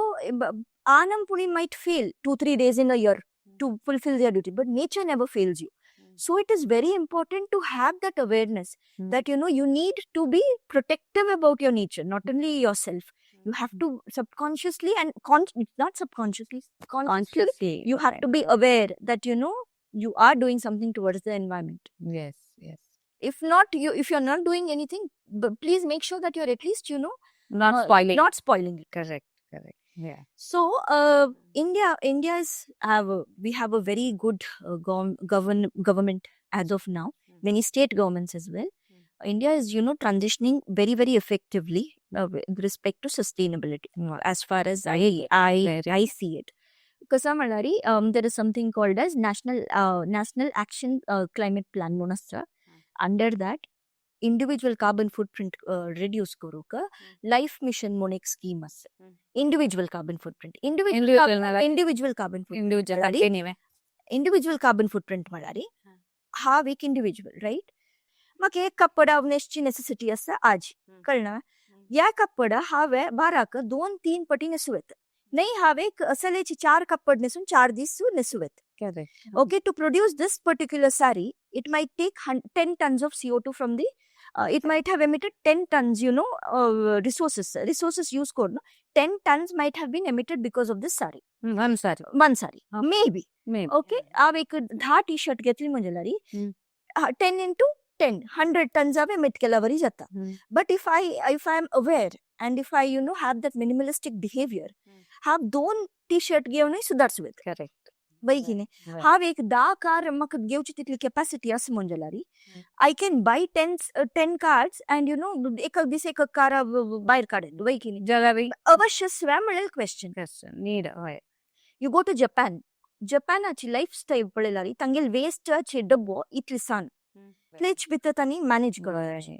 Anampuni might fail 2-3 days in a year to fulfill their duty, but nature never fails you. So it is very important to have that awareness that you need to be protective about your nature, not only yourself. You have to subconsciously and not subconsciously, consciously, you have to be aware that you are doing something towards the environment. Yes yes If not, you if you're not doing anything, but please make sure that you're at least not spoiling. Not spoiling it. Correct correct yeah. So, India, India's have a, we have a very good government as of now. Many state governments as well. India is transitioning very, very effectively with respect to sustainability, as far as I see it. कसं म्हणल्यार there is something called as National Action Climate Plan म्हणून आसता. Under that Individual carbon footprint reduce करूक life mission म्हणून एक scheme आसा. Individual carbon footprint, individual individual carbon individual. Individual carbon footprint म्हळ्यार हांव एक इंडिव्हिज्युअल, रायट? म्हाका एक कपडा न्हेसची नेसेसिटी आसा आज, कळना? ह्या कपडा हांवें बाराक दोन तीन पटी न्हेसूं येता. नाही, हांवें एक असलेची चार कपड न्हेसून 4 दीस न्हेसूं येता. Okay, to produce this particular sari, it might take 10 tons of CO2 from the it might have emitted 10 tons, resources use करून 10 tons might have been emitted because of this sari. One sari. One sari, maybe. Okay, हांव एक 10 T shirt घेतली म्हणजे 10 into 10, 100 tons हांवें emit केल्या वरी जाता. But if I am aware and if I have that minimalistic behavior, हांव दोन टी शर्ट घेवनूय सुदारचो येता. वय की न्ही? हांव एक 10 कार म्हाका घेवची तितली कॅपॅसिटी आसा म्हण जाल्यार I can buy 10 cars and एक दीस एक कार भायर काडेन, वय की न्ही? जाल्यार अवश्य स्वे म्हणलें क्वेश्चन. नीड, हय. You go to Japan, जपानाची लायफ स्टायल पळयल्यार तांगेले वेस्टाचे डब्बो इतले सान, इतलेच भितर तांणी मॅनेज करप.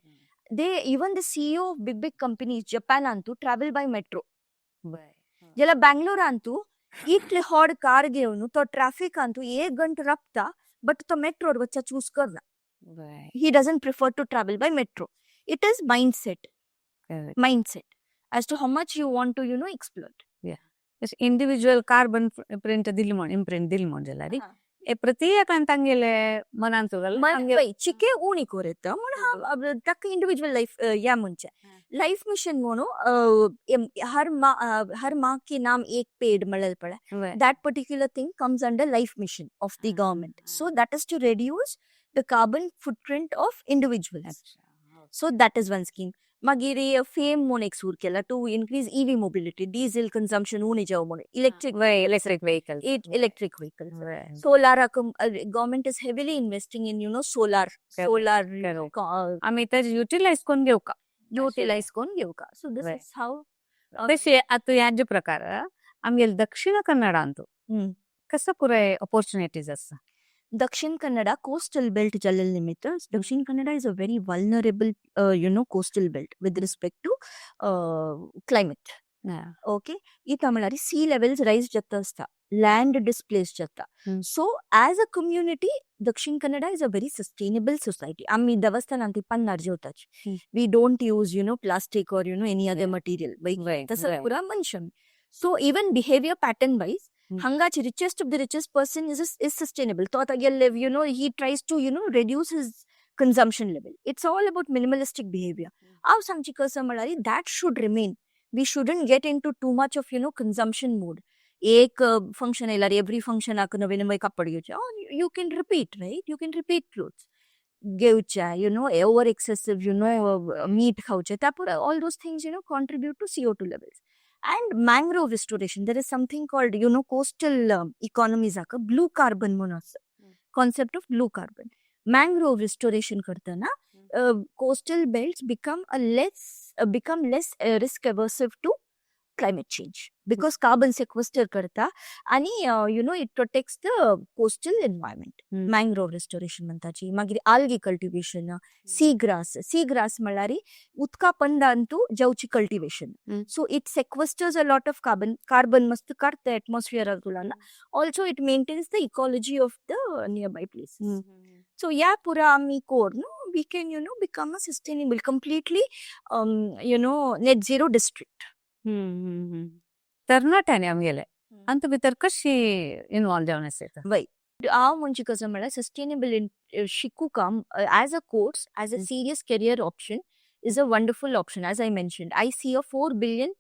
They even the CEO of big big companies जपानांतू travel by metro. जाल्यार बँगलोरांतू इतले होड कार घेवन तो ट्राफिकांतू एक घंटो राबता, बट तो मेट्रोर वचचा चूज करना. He doesn't prefer to travel by metro. It is mindset, mindset as to how much you want to explore. Individual carbon print दिली म्हण, इम्प्रिंट दिली म्हण जाल्यार हे प्रत्येकान तांगेले मनांत चिके उणी कोरेत म्हूण हांव ताका इंडिव्हिज्युअल लायफ या म्हणचे लायफ मिशन म्हणून हर मा हर माँ के नाम एक पेड़ म्हणलें पळय, that particular thing comes under Life Mission of the government. So that is to reduce the carbon footprint of individuals. So that is one scheme. मागीर फेम म्हूण एक सुरू केला to increase EV mobility, diesel consumption उणें जावं म्हणून electric electric vehicle. Electric vehicle, सोलाराक government is heavily investing in solar solar. आमी तेजे युटिलायज करून घेवका. युटिलायज करून घेवका. So this is how. तशें आतां ह्या प्रकार आमगेले दक्षिण कन्नडांत कसो पुराय ऑपॉर्च्युनिटीज आसा? दक्षिण कन्नडा कोस्टल बेल्ट जाल्ले निमित्त, दक्षिण Kannada is a very vulnerable coastal belt with respect to climate. Okay, इता म्हळ्यार सी लेवल्स रायज जाता आसता, लँड डिस्प्लेस जाता. So as a community, Dakshina Kannada is a very sustainable society. आमी देवस्थानांत ती Pennar जेवताची, we don't use plastic or any other material. तसं पुरा मनशां. So even behaviour pattern wise, हांगाची richest of the richest person is sustainable. तो आतां गेल्ले he tries to reduce his consumption level. It's all about minimalistic behaviour. हांव सांगची कसं म्हळ्यार that should remain. We shouldn't get into too much of consumption mode. एक function येयल्यार every फंक्शनाक नवे नवे कपडे घेवचे. You can repeat, right? You can repeat clothes घेवचे, over excessive meat खावचे. त्या पुरा all those things contribute to CO2 levels. And mangrove restoration, there is something called coastal economies, blue carbon म्हणून आसा, concept of blue carbon. Mangrove restoration करतना coastal belts become less risk aversive to climate change because carbon sequester करता आणि it protects the coastal environment. Mangrove restoration म्हणताची. मागीर algae cultivation, sea grass. Sea grass म्हणल्यार उदका पंदांतू जेवची cultivation. So it sequesters a lot of carbon. Carbon मस्त काडटा एटमॉस्फियरांतल्यान. Also it maintains the ecology of the nearby places. So ह्या पुरा आमी करून we can become a sustainable, completely net zero district. तरणाट्यांनी आमगेले अंत भितर कशी इन्वॉल्व जावन आसा? वय, हांव म्हणजे कसं म्हळ्यार सस्टेनेबल शिकूंक as a course, as a serious career option is a wonderful option. As I mentioned, I see a $4 billion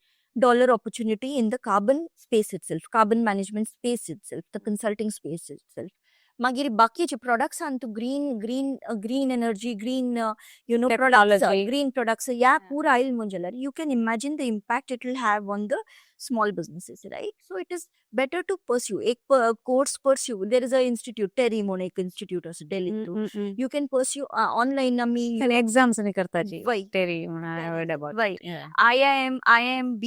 opportunity in the carbon space itself, carbon management space itself, the consulting space itself. मागीर बाकीचे products तूं green energy, green products, Technology. Green products ह्या पुरा आयल म्हणजे जाल्यार you can imagine the impact it will have on the small businesses, right? So it is better to pursue एक course, pursue. There is a institute, TERI म्हणून एक institute आसा दिल्लींत. You can pursue online आमी. Exams न्ही करताची. वय. Terry म्हणून I heard about. वय. IIM, IIMB,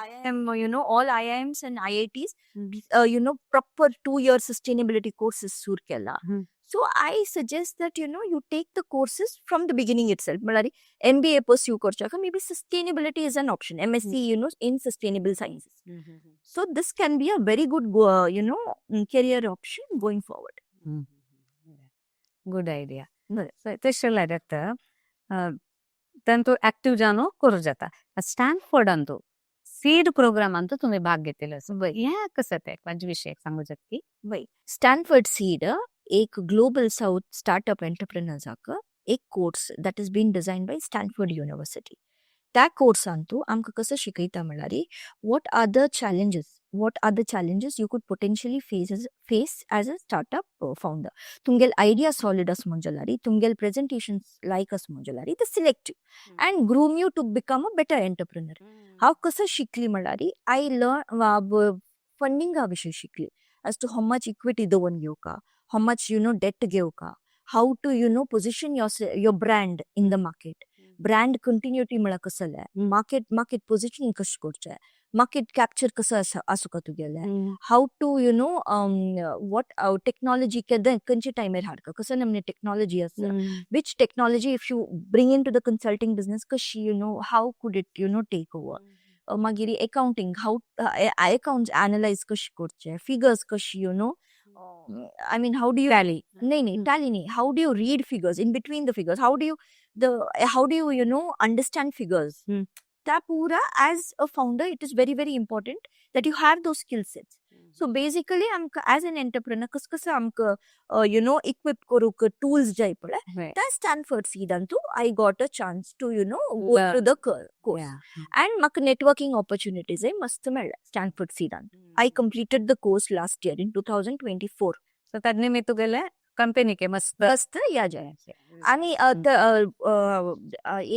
IIM, all IIMs and IITs, proper 2-year sustainability courses सुरू केला. So I suggest that you take the courses from the beginning itself. म्हळ्यार MBA pursue करच्याक maybe sustainability is an option, MSc in sustainable sciences. So this can be a very good career option going forward. Good idea. बरें. तशें जाल्यार आतां तांतू active जावन करूं जाता. स्टॅनफोर्डान seed प्रोग्रामांत तुमी भाग घेतिल्लो आसा. हें कसं तें म्हाजे विशय सांगू शकता की? वय, स्टॅनफर्ड सीड एक ग्लोबल साऊथ स्टार्टअप एंटरप्रेनर्साक एक course that is been design by Stanford University. त्या कोर्सांतू आमकां कसं शिकयता म्हणल्यार what are the challenges, what are the challenges you could potentially face as a startup founder. तुमगेल आयडिया सॉलिड आस जाल्यार, तुमगेल प्रेझेंटेशन लायक आस जाल्यार, ते select you and groom you to become a better entrepreneur. हांव कसं शिकली म्हणल्यार I learn फंडिंगा विशीं शिकली, as to how much equity दवरून घेवका, how much debt घेवका, how to position your brand in the market, brand continuity म्हळ्यार कसलें, मार्केट पोजिशनिंग कशें करचें, मार्केट कॅप्चर कसो आसूका तुगेलें, how to what technology केन्ना खंयच्या टायमार हाडका, कसो नमने टेक्नॉलॉजी आसा, which technology if you bring into the consulting business कशी how could it take over. मागीर अकाउंटिंग, हाऊ अकाउंट्स एनालायज कशें करचें, फिगर्स कशी, I mean, how do you tally. नाही नाही, टॅली नाही. How do you read figures, in between the figures, how do you you know understand figures. त्या पुरा as a founder it is very very important that you have those skill sets. So basically आमकां as an entrepreneur कसं कसं आमकां you know equip करूंक tools जाय पळय, त्या Stanford sedan I got a chance to go through the course and म्हाका networking ऑपॉर्च्युनिटीजय मस्त मेळ्ळ्या Stanford sedan. I completed the course last year in 2024. So तद तुगेले कंपनीके मस्त मस्त या जाय आणि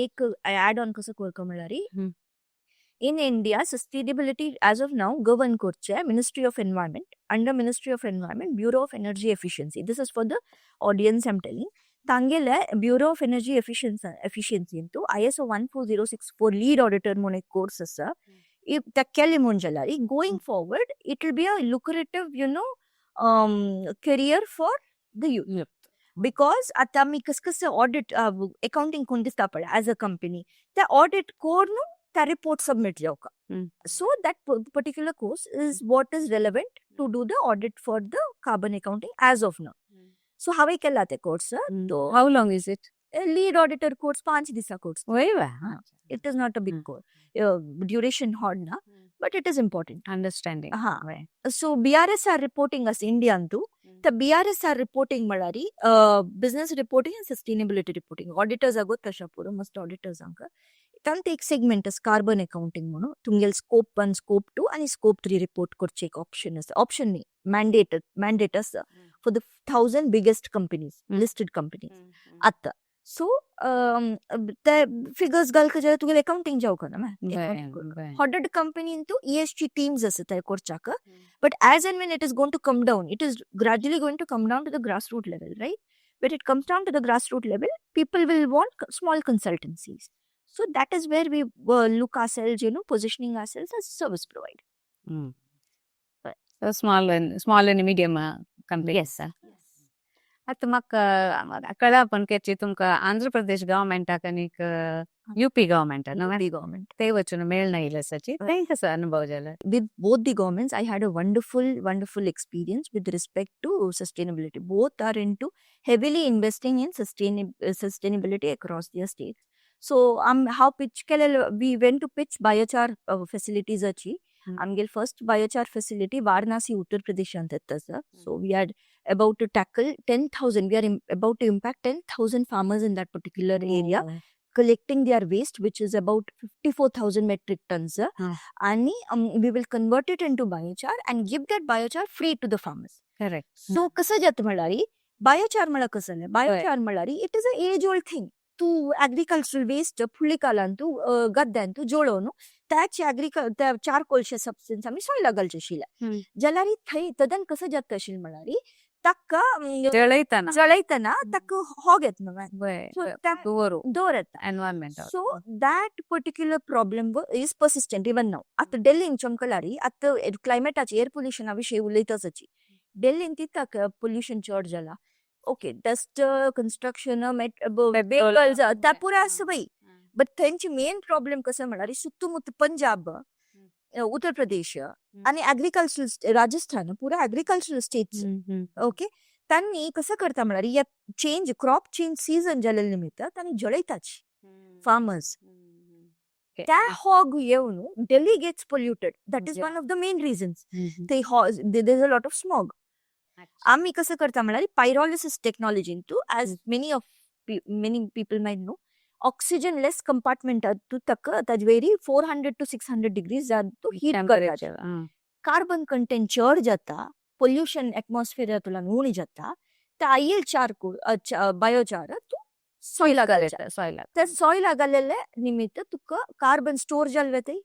एक ऍड ऑन कसं करता म्हणल्यार in India sustainability as of now govern करचे Ministry of Environment, under Ministry of Environment, Bureau of Energy Efficiency. This is for the audience I'm telling. तांगेले bureau of energy efficiency ISO 14064 lead auditor म्हणून एक course आसा. If त्या केले म्हूण जाल्यार going forward it will be a lucrative career for the youth, because आता आमी कस कसं ऑडिट अकाउंटिंग कोण दिसता पळय एज अ कंपनी, त्या ऑडिट करून त्या रिपोर्ट सबमिट जावका. So that particular course is what is relevant to do the audit for the carbon accounting as of now. So हांवें केला ते कोर्स तो. How long is it? Lead auditor course 5 दिसा course. वय वा. It is not a big course, duration hard ना, but it is important. Understanding. हा, so बीआरएसआर reporting आसा इंडियांतू. त्या बीआरएसआर रिपोर्टिंग म्हळ्यार business reporting and sustainability reporting. Auditors आगो तशें पुरो मस्त ऑडिटर्सांक तांत एक सेगमेंट आसा कार्बन अकाउंटिंग म्हणून. तुमगेले स्कोप 1, स्कोप 2 आनी स्कोप 3 रिपोर्ट करचे एक ऑप्शन आसा, ऑप्शन न्ही, मॅन्डेट, मॅन्डेट आसा for the 1,000 biggest companies, listed companies. आतां सो ते फिगर्स घालका जाल्यार तुगेलें अकाउंटिंग जावका ना. हंड्रेड कंपनीन ESG teams आसा ते करच्याक, but as and when it is going to come down, it is gradually going to come down to the grassroots level, right? When it comes down to the grassroots level, people will want small consultancies. So that is where we look ourselves, positioning ourselves as a service provider. Small and medium company. Yes. आतां म्हाका कळ्ळा पण की तुमकां आंध्र प्रदेश गव्हर्मेंटाक आनीक UP गव्हर्मेंटाक UP government. ते वचून मेळ आयिल्ले आसाची, ते कसो अनुभव जाला? With both the governments, I had a wonderful, wonderful experience with respect to sustainability. Both are into heavily investing in sustainability across their states. So how pitch केलेलं, we went to pitch biochar facilities achi. आमगेल first biochar facility Varanasi, उत्तर प्रदेशांत येता. So we are about to tackle 10,000, we are about to impact 10,000 farmers in that particular area, collecting their waste, which is about 54,000 metric tons. And we will convert it into biochar and give that biochar free to the farmers. Correct So कसं जाता म्हणल्यार, biochar म्हळ्यार कसं जालें, biochar म्हणल्यार it is a age old thing. तूं agricultural waste फुडली तूं गद्द्यान तूं जळोवन त्याचे त्या चारकोलचे सबस्टन्स आमी सॉयला घालचे आशिल्ले. जाल्यार थंय तदन कसं जाता आशिल्लें म्हणल्यार ताका जळयतना. जळयतना ताका हॉग येता न्हू. सो दवर. दवर येता. Environment. So that particular problem is persistent even now. आतां डेल्हीन चमकलारी आतां क्लायमेटाचे एअर पोल्युशना विशीं उलयताच. डेल्हीन तितक पोल्युशन चड जाला. ओके, डस्ट, कन्स्ट्रक्शन, व्हेकल्स, त्या पुरा आसा बाई. बट थंयची मेन प्रॉब्लेम कसं म्हळ्यार सुत्तुमुत्तु पंजाब, उत्तर प्रदेश आणि ॲग्रिकल्चरल राजस्थान, पुरा ॲग्रिकल्चरल स्टेट्स, ओके, त्यांनी कसं करता म्हळ्यार या चेंज, क्रॉप चेंज सीझन जाल्ले निमित्त त्यांनी जळयताच फार्मर्स. त्या फॉग येवन Delhi gets polluted. That is one of the main reasons. ते there is a lot of smog. आम्ही कसं करता म्हळ्यार पायरोलिसिस टेक्नॉलॉजीन तूं, as many people might know, oxygen less कंपार्टमेंटात तूं ताका ताजे वयरी 400 to 600 degrees तूं हीट करता. कार्बन कंटेंट चड जाता, पोल्युशन एटमॉस्फियरांतल्यान उणी जाता. ते आयल चारकोल, बायोचार तूं सॉयला घालता. सॉयला. त्या सॉयला घालेले निमित्त तुका कार्बन स्टोर जाल वताय.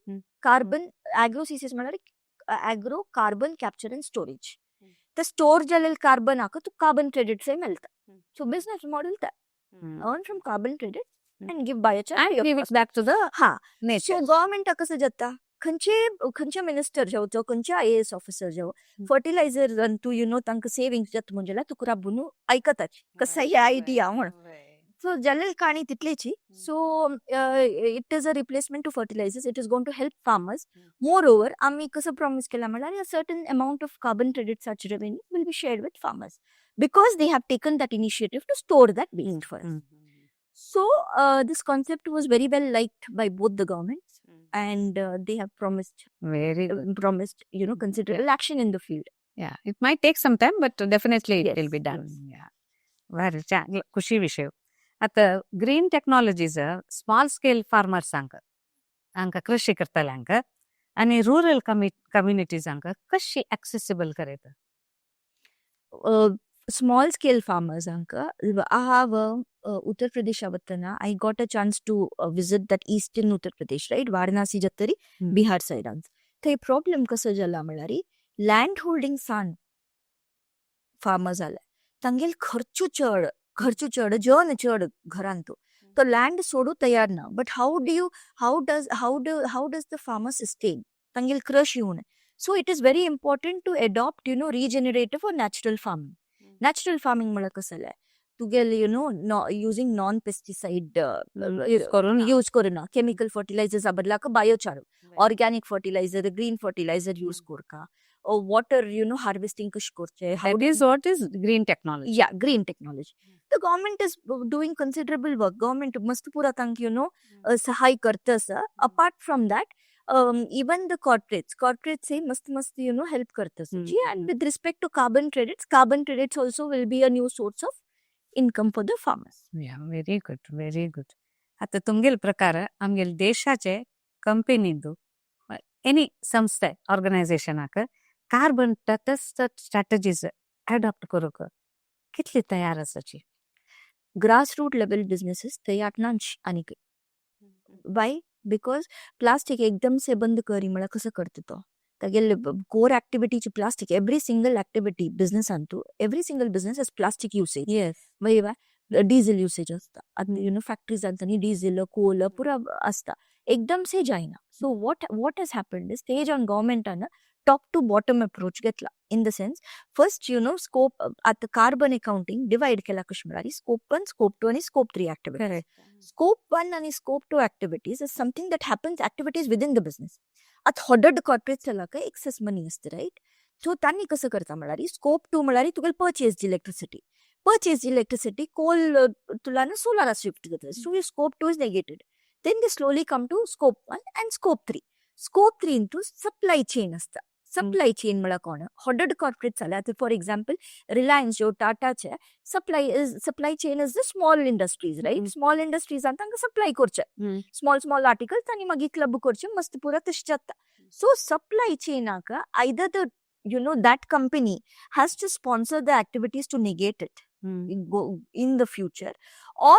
कार्बन ॲग्रोसिसिस म्हळ्यार agro carbon capture and storage. ते स्टोर जालेले कार्बनाक तुका कार्बन क्रेडिट्सय मेळटा. सो बिझनेस मॉडेल ते earn from carbon credit and give biochar. And give it back to the हा. nature. सो गव्हर्मेंटा कसं जाता, खंयचे खंयचे मिनिस्टर जावं, खंयचे आयएएस ऑफिसर जावं, फर्टिलायझर तूं you know तांकां सेविंग्स जाता म्हणजे तुका राबून आयकताच कसं हे आयडिया म्हण. सो जालेली काणी तितलीची. So it is a replacement to fertilizers. It is going to help farmers. Moreover, आम्ही कसं प्रॉमिस केला म्हणल्यार a certain amount of carbon credit such revenue will be shared with farmers because they have taken that initiative to store that waste for. So this concept was very well liked by both the governments and they have promised Very good. Promised considerable action in the field. Yeah, it might take some time, but definitely it will be done. Yeah. Very चांगलं, खुशी विषय. आता green technologies small scale फार्मर्सांक, हांकां कृषी करतल्यांक आनी rural कम्युनिटीजांक कशी accessible करयता? Small scale फार्मर्सांक हांव उत्तर प्रदेशा वतना I got a chance to visit that eastern Uttar Pradesh, right, Varanasi जातरी Bihar सायडान. थंय प्रॉब्लेम कसो जाला म्हणल्यार लँड होल्डिंग सान फार्मर जाले, तांगेल खर्चू चड, खर्चू चड, जन चड घरांत, तो लँड सोडू तयार ना. But how do you how does how do how does the farmer sustain तांगेल कृश येवन? So it is very important to adopt regenerative or natural farming. Natural farming म्हळ्यार कसं जालें, तुगेले using non pesticide use करून. Use करुना, chemical फर्टिलायझर्सा बदलाक biochar, organic fertilizer, green fertilizer use करका, water you know harvesting कशें करचें. That is what is green technology. Yeah, green technology. The government is doing considerable work. Government मस्त पुरा तांकां सहाय करता आसा. Apart from that, even the corporates मस्त मस्त हेल्प करता. And with respect to carbon credits, carbon credits also will be a new source of income for the farmers. Yeah, very good, very good. आता तुमगेल प्रकार आमगेल देशाचे कंपनींतू any संस्थे, ऑर्गनायझेशनाक carbon तटस्थ strategies adopt करूंक कितली तयार आसाची? ग्रास रूट लेवल बिझनेसेस तयार नाच. आनी वाय? Because plastic एकदम से बंद करी म्हळ्यार कसं करता तो? तागेले कोर ऍक्टिव्हिटीची प्लास्टिक, एव्हरी सिंगल ऍक्टिव्हिटी बिझनेसांतू, every single business has plastic usage. मागीर डिझेल युसेज असता. आतां फॅक्टरीजांत डिझेल, कोल पुरा असता. एकदम से जायना. So what has happened is ते जावन गव्हर्मेंटान टॉप टू बॉटम अप्रोच घेतला, in the sense first scope, आतां कार्बन अकाउंटींग डिवायड केला कशें म्हळ्यार स्कोप वन, स्कोप टू आनी स्कोप थ्री ऍक्टिव्हिटी. Scope 1 आणि scope 2 activities is something that happens, activities within the business. आता हॉडर्ड कॉर्पोरेट जाला excess money असते, राईट? सो त्यांनी कसं करता म्हळ्यार स्कोप टू म्हळ्यार तुगेले purchase electricity, purchase electricity coal तुला सोलारा शिफ्ट जाता. So your scope 2 is negated. Then they slowly come to scope 1 and scope 3. Scope 3 into supply chain असता. सप्लाय चेन म्हळ्यार कोण? हॉडर्ड कॉर्पोरेट जाल्या. आतां फॉर एक्झाम्पल रिलायन्स ज्यो टाटाचे supply chain is the small industries, right? Small इंडस्ट्रीजान तांकां supply करचे small small articles आनी मागीर क्लब करचे, मस्त पुरा तशें जाता. सो सप्लाय चेनाक either the you know that company has to sponsor the activities to negate it go in the future, or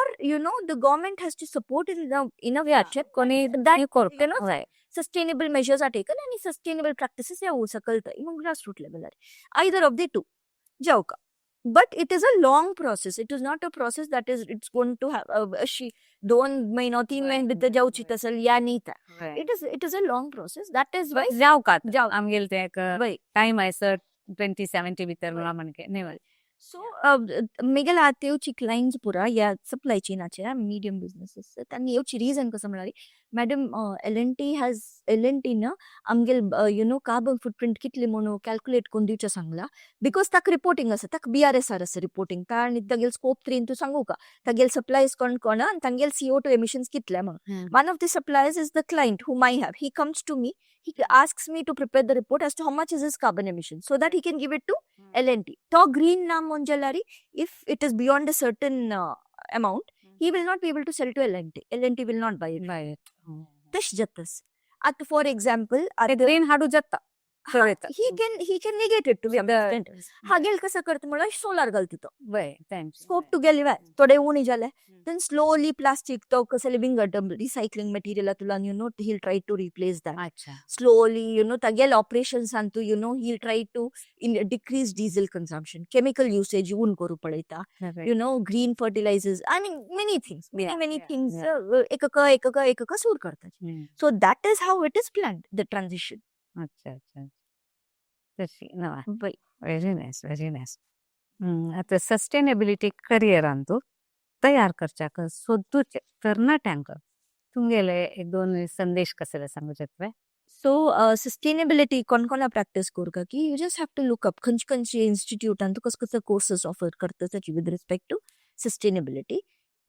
the government has to support it in a way कोणी that sustainable measures are taken and sustainable practices या सकल grassroots level, either of the two जाऊ का. But it is a long process. It is not a process that is, it's going to have अशी 2 महिनो 3 महिने भितर जावची तसल या न्ही. It is a long process. That is why जाव का. जाव. आमगेले ते एक वय टायम आयसर 2070 भितर म्हणून म्हणके न्ही. सो मिगेल आतां येवची क्लायंट्स पुरा ह्या सप्लाय चेनाचे मिडियम बिझनेसीस, तांणी येवची रिजन कसं म्हळ्यार, madam, L&T has, L&T न आमगेल you know carbon footprint कितले म्हणून कॅल्क्युलेट करून दिवचें सांगला, because ताका रिपोर्टिंग आसा, ताका बीआरएसआर आसा रिपोर्टिंग. कारण तागेल स्कोप थ्रीन तूं सांगू का तागेल सप्लायज कोण कोण आनी तांगेल सीओ2 एमिशन्स कितले म्हणून. One of the suppliers is the client whom I have. He comes to me, he asks me to prepare the report as to how much is his carbon emission so that he can give it to L&T. तो green ना म्हणजे, if it is beyond a certain amount, he will not be able to sell to L&T. L&T will not buy it. Buy it. तश जातस. आता for example, green हाडू जाता. He can negate it, to be हागेल कसं करता म्हणल्यार सोलार घालता तो. वय thanks. Scope to गेले थोडे उणी जाले, then slowly plastic तो कसले विंगड रिसायकलिंग मटेरियल तुला he'll try to replace that. अच्छा. Slowly, तागेल operations Antu he'll try to decrease diesel consumption, chemical usage ऊन करू पळयता, green fertilizers, I mean, many things, many many things. एकक एकक एकक सूर करतात. So that is how it is planned, the transition. अच्छा अच्छा तशी नवा. Very nice, very nice. आता सस्टेनेबिलिटी करिअर अंतू तयार करच्याक सोदूचे तरणाट्यांक तुमगेले एक दोन संदेश कसले सांगू शकता? सो सस्टेनेबिलिटी कोण कोणा प्रॅक्टिस करूका की you just have to look up खंयचे खंयचे इन्स्टिट्यूटान तुका कसं कसं कोर्सेस ऑफर करता ताची with respect to sustainability.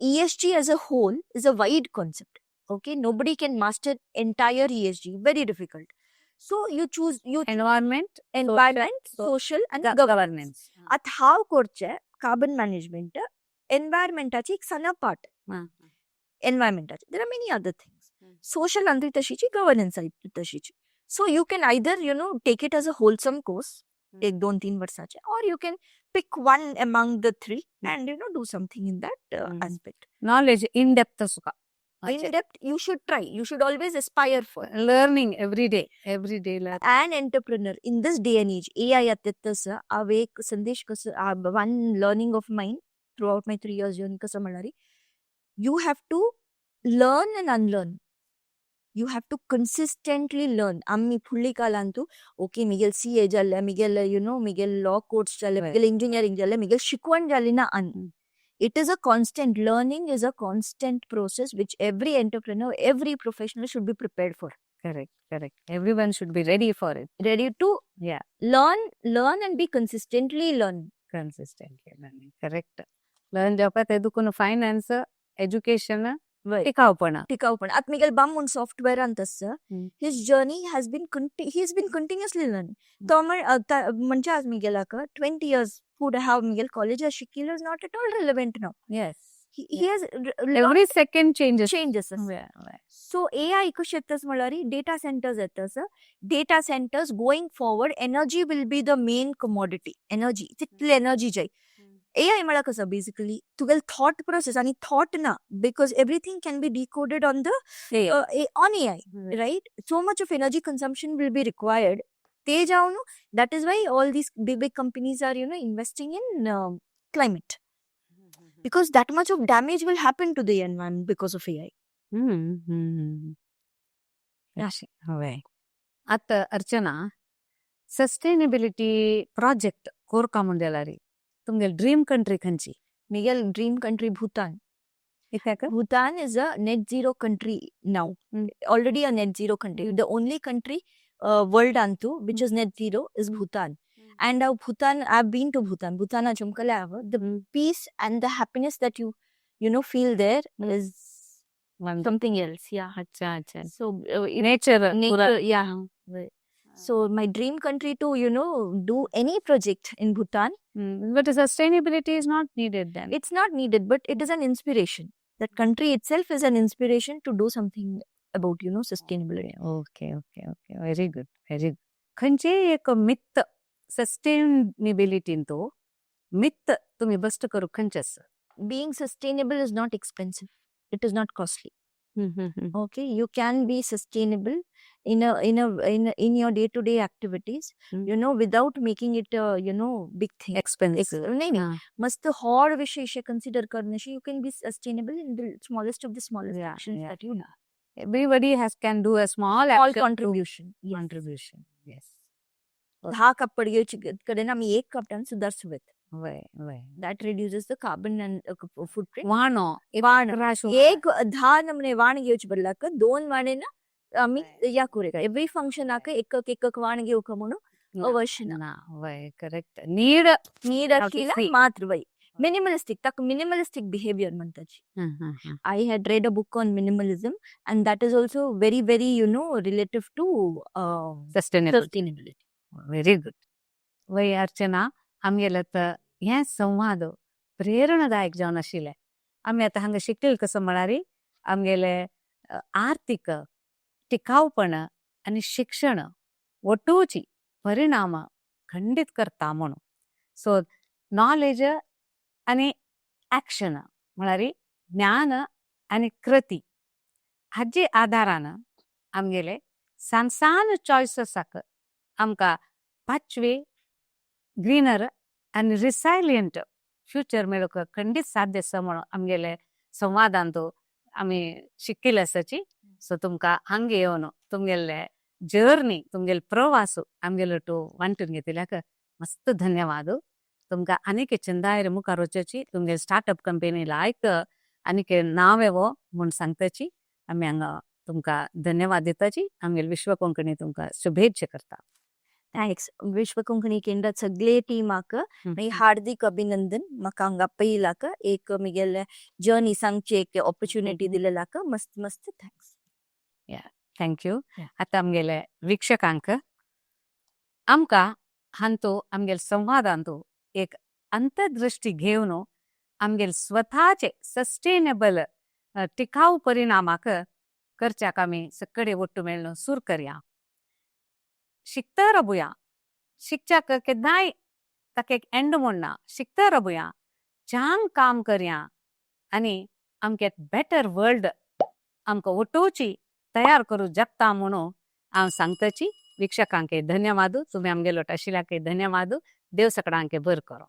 ESG as a whole is a wide concept, okay? Nobody can master entire ESG, very difficult. So you choose you environment, environment, social and governance. आता हांव करचें carbon management एनवायरमेंटाची एक सण्ण part एनवायरमेंटाचे. There are many other things. Social अंतरी तशीची, governance तशीची. So you can either take it as a wholesome course एक दोन तीन वर्साचे, or you can pick one among the three and do something in that aspect. Knowledge in depth सुका. In depth, you should try, you should always aspire for learning every day, every day. An entrepreneur in this day and age, AI आतां, हांव एक संदेश कसं, one learning of mine throughout my 3 years journey कसं म्हणल्यार, you have to learn and unlearn. You have to consistently learn. आमी फुडली कालांतू okay Miguel C ए जाल्ले, Miguel you know Miguel law course जाले, मिगेल इंजिनियरिंग जाले, मिगेल शिकवण जाली ना अन. It is a constant learning, is a constant process which every entrepreneur, every professional should be prepared for. Correct, everyone should be ready for it. Ready to learn, learn and be consistently learn. Consistently learning, correct. Learn जावपा ते दुखून finance, education, टिकावपणा. टिकाऊपण. आता Miguel बाम म्हूण सॉफ्टवेअरांत आसा, his journey has been, he has been continuously learning. तो म्हणजे आज मिगेलाक twenty years फुडें हांव मिगेल कॉलेजात शिकिल्लो is not at all relevant now. He has every second changes. Changes. So AI कशें येतस म्हणल्यार डेटा सेंटर्स येतस. Data centers, going forward, energy will be the main commodity. Energy, तितली एनर्जी जाय. एआय म्हळ्यार कसं बेसिकली तुगेले थॉट प्रोसेस आनी थॉट ना, because everything can be decoded on the on AI, right? So much of energy consumption will be required. ते जावन that is why all these big big companies are investing in climate, because that much of damage will happen to the environment because of AI. हय, आतां अर्चना, sustainability project कोरका म्हणल्यार तुमगेल dream country खंयची? Miguel dream country Bhutan. कित्याक? Bhutan is a net zero country now, already a net zero country. The only country world antu which is net zero is Bhutan. And Bhutan, I've been to Bhutan. Bhutan the peace and the happiness that you feel there is something else. Yeah. अच्छा अच्छा So nature. Nature, yeah. Right. So my dream country to do any project in Bhutan. But sustainability is not needed then. It's not needed, but it is an inspiration. That country itself is an inspiration to do something about sustainability. Okay, very good, very good. खंयचेय एक myth, सस्टेनेबिलिटीन तो myth तुम्ही best करू खंयचे आसा? Being sustainable is not expensive. It is not costly. Okay, you can be sustainable in your day to day activities without making it a big thing. Expensive. नाही नाही, मस्त हॉड विषय consider करण्याशी you can be sustainable in the smallest of the smallest actions that you do. Everybody has can do a small small action to contribution, yes. Contribution, yes. दहा कापड घेवची कडेन आमी एक कापडान सुदारसुवेत. वय वय That reduces the carbon and footprint. वाणो. वाण. राशू. एक 10 नमूने वाण घेवचे बदलाक दोन वाणे ना आमी या करूया. एव्हरी फंक्शनाक एक एक एक वाण घेवक म्हणून अवश्य ना. ना, वय, करेक्ट. नीड नीड आसलेला मात्र. वय, मिनिमलिस्टिक, ताका मिनिमलिस्टिक बिहेवियर म्हणटाची. I had read a book on minimalism, and that is also very, very, relative to sustainable sustainability. Very good. वय अर्चना, आमगेले तर हें संवाद प्रेरणादायक जावन आशिल्लें. आमी आतां हांगा शिकले कसो म्हळ्यार आमगेले आर्थीक टिकावपण आनी शिक्षण ಒಟ್ಟೂಚಿ ಪರಿಣಾಮ ಖಂಡಿತ करता म्हणून. सो नॉलेज आनी ऍक्शन, म्हळ्यार ज्ञान आनी कृती हाजे आदारान आमगेले सान सान चॉयससाक आमकां पाचवे, ग्रीनर आनी रिसायलियंट फ्युचर मेळूंक खंडीत साध्य आसा म्हणून आमगेले संवादांत आमी शिकिल्ले आसाची. सो तुमकां हांगा येवन तुमगेले जर्नी, तुमगेले प्रवास आमगेलो टू वांटून घेतिल्ल्याक मस्त धन्यवाद. तुमकां आनीक चंदायर मुखार वचची, तुमगेले स्टार्टअप कंपनी लायक आनीक नांव येवो म्हूण सांगताची. आमी हांगा तुमकां धन्यवाद दिताची. आमगेले विश्व कोंकणी तुमकां शुभेच्छा करता. Thanks. विश्व कोंकणी केंद्रात सगळे टीमाक मागीर हार्दिक अभिनंदन. म्हाका हांगा पयलाक एक मिगेले जर्नी सांगची एक ऑपॉर्च्युनिटी दिलेलाक मस्त मस्त thanks. Thank you. आतां आमगेले वीक्षकांक, आमकां हांतो आमगेले संवादांतो एक अंतर्दृष्टी घेवन आमगेले स्वताचे सस्टेनेबल टिकाऊ परिणामाक करच्याक आमी सगळे ಒಟ್ಟು मेळ्ळो सुर करया. शिकता राबुया. शिकच्याक केन्नाय ताका एक एंड म्हण. शिकता राबुया, चांग काम करया आनी आमकां एक बेटर वर्ल्ड आमकां वटोवची तयार करूं जगता म्हणून हांव सांगताची. वीक्षकांक धन्यवाद. तुमी आमगेलो आशिल्ल्याक धन्यवाद. देव सगळ्यांक बरें करो.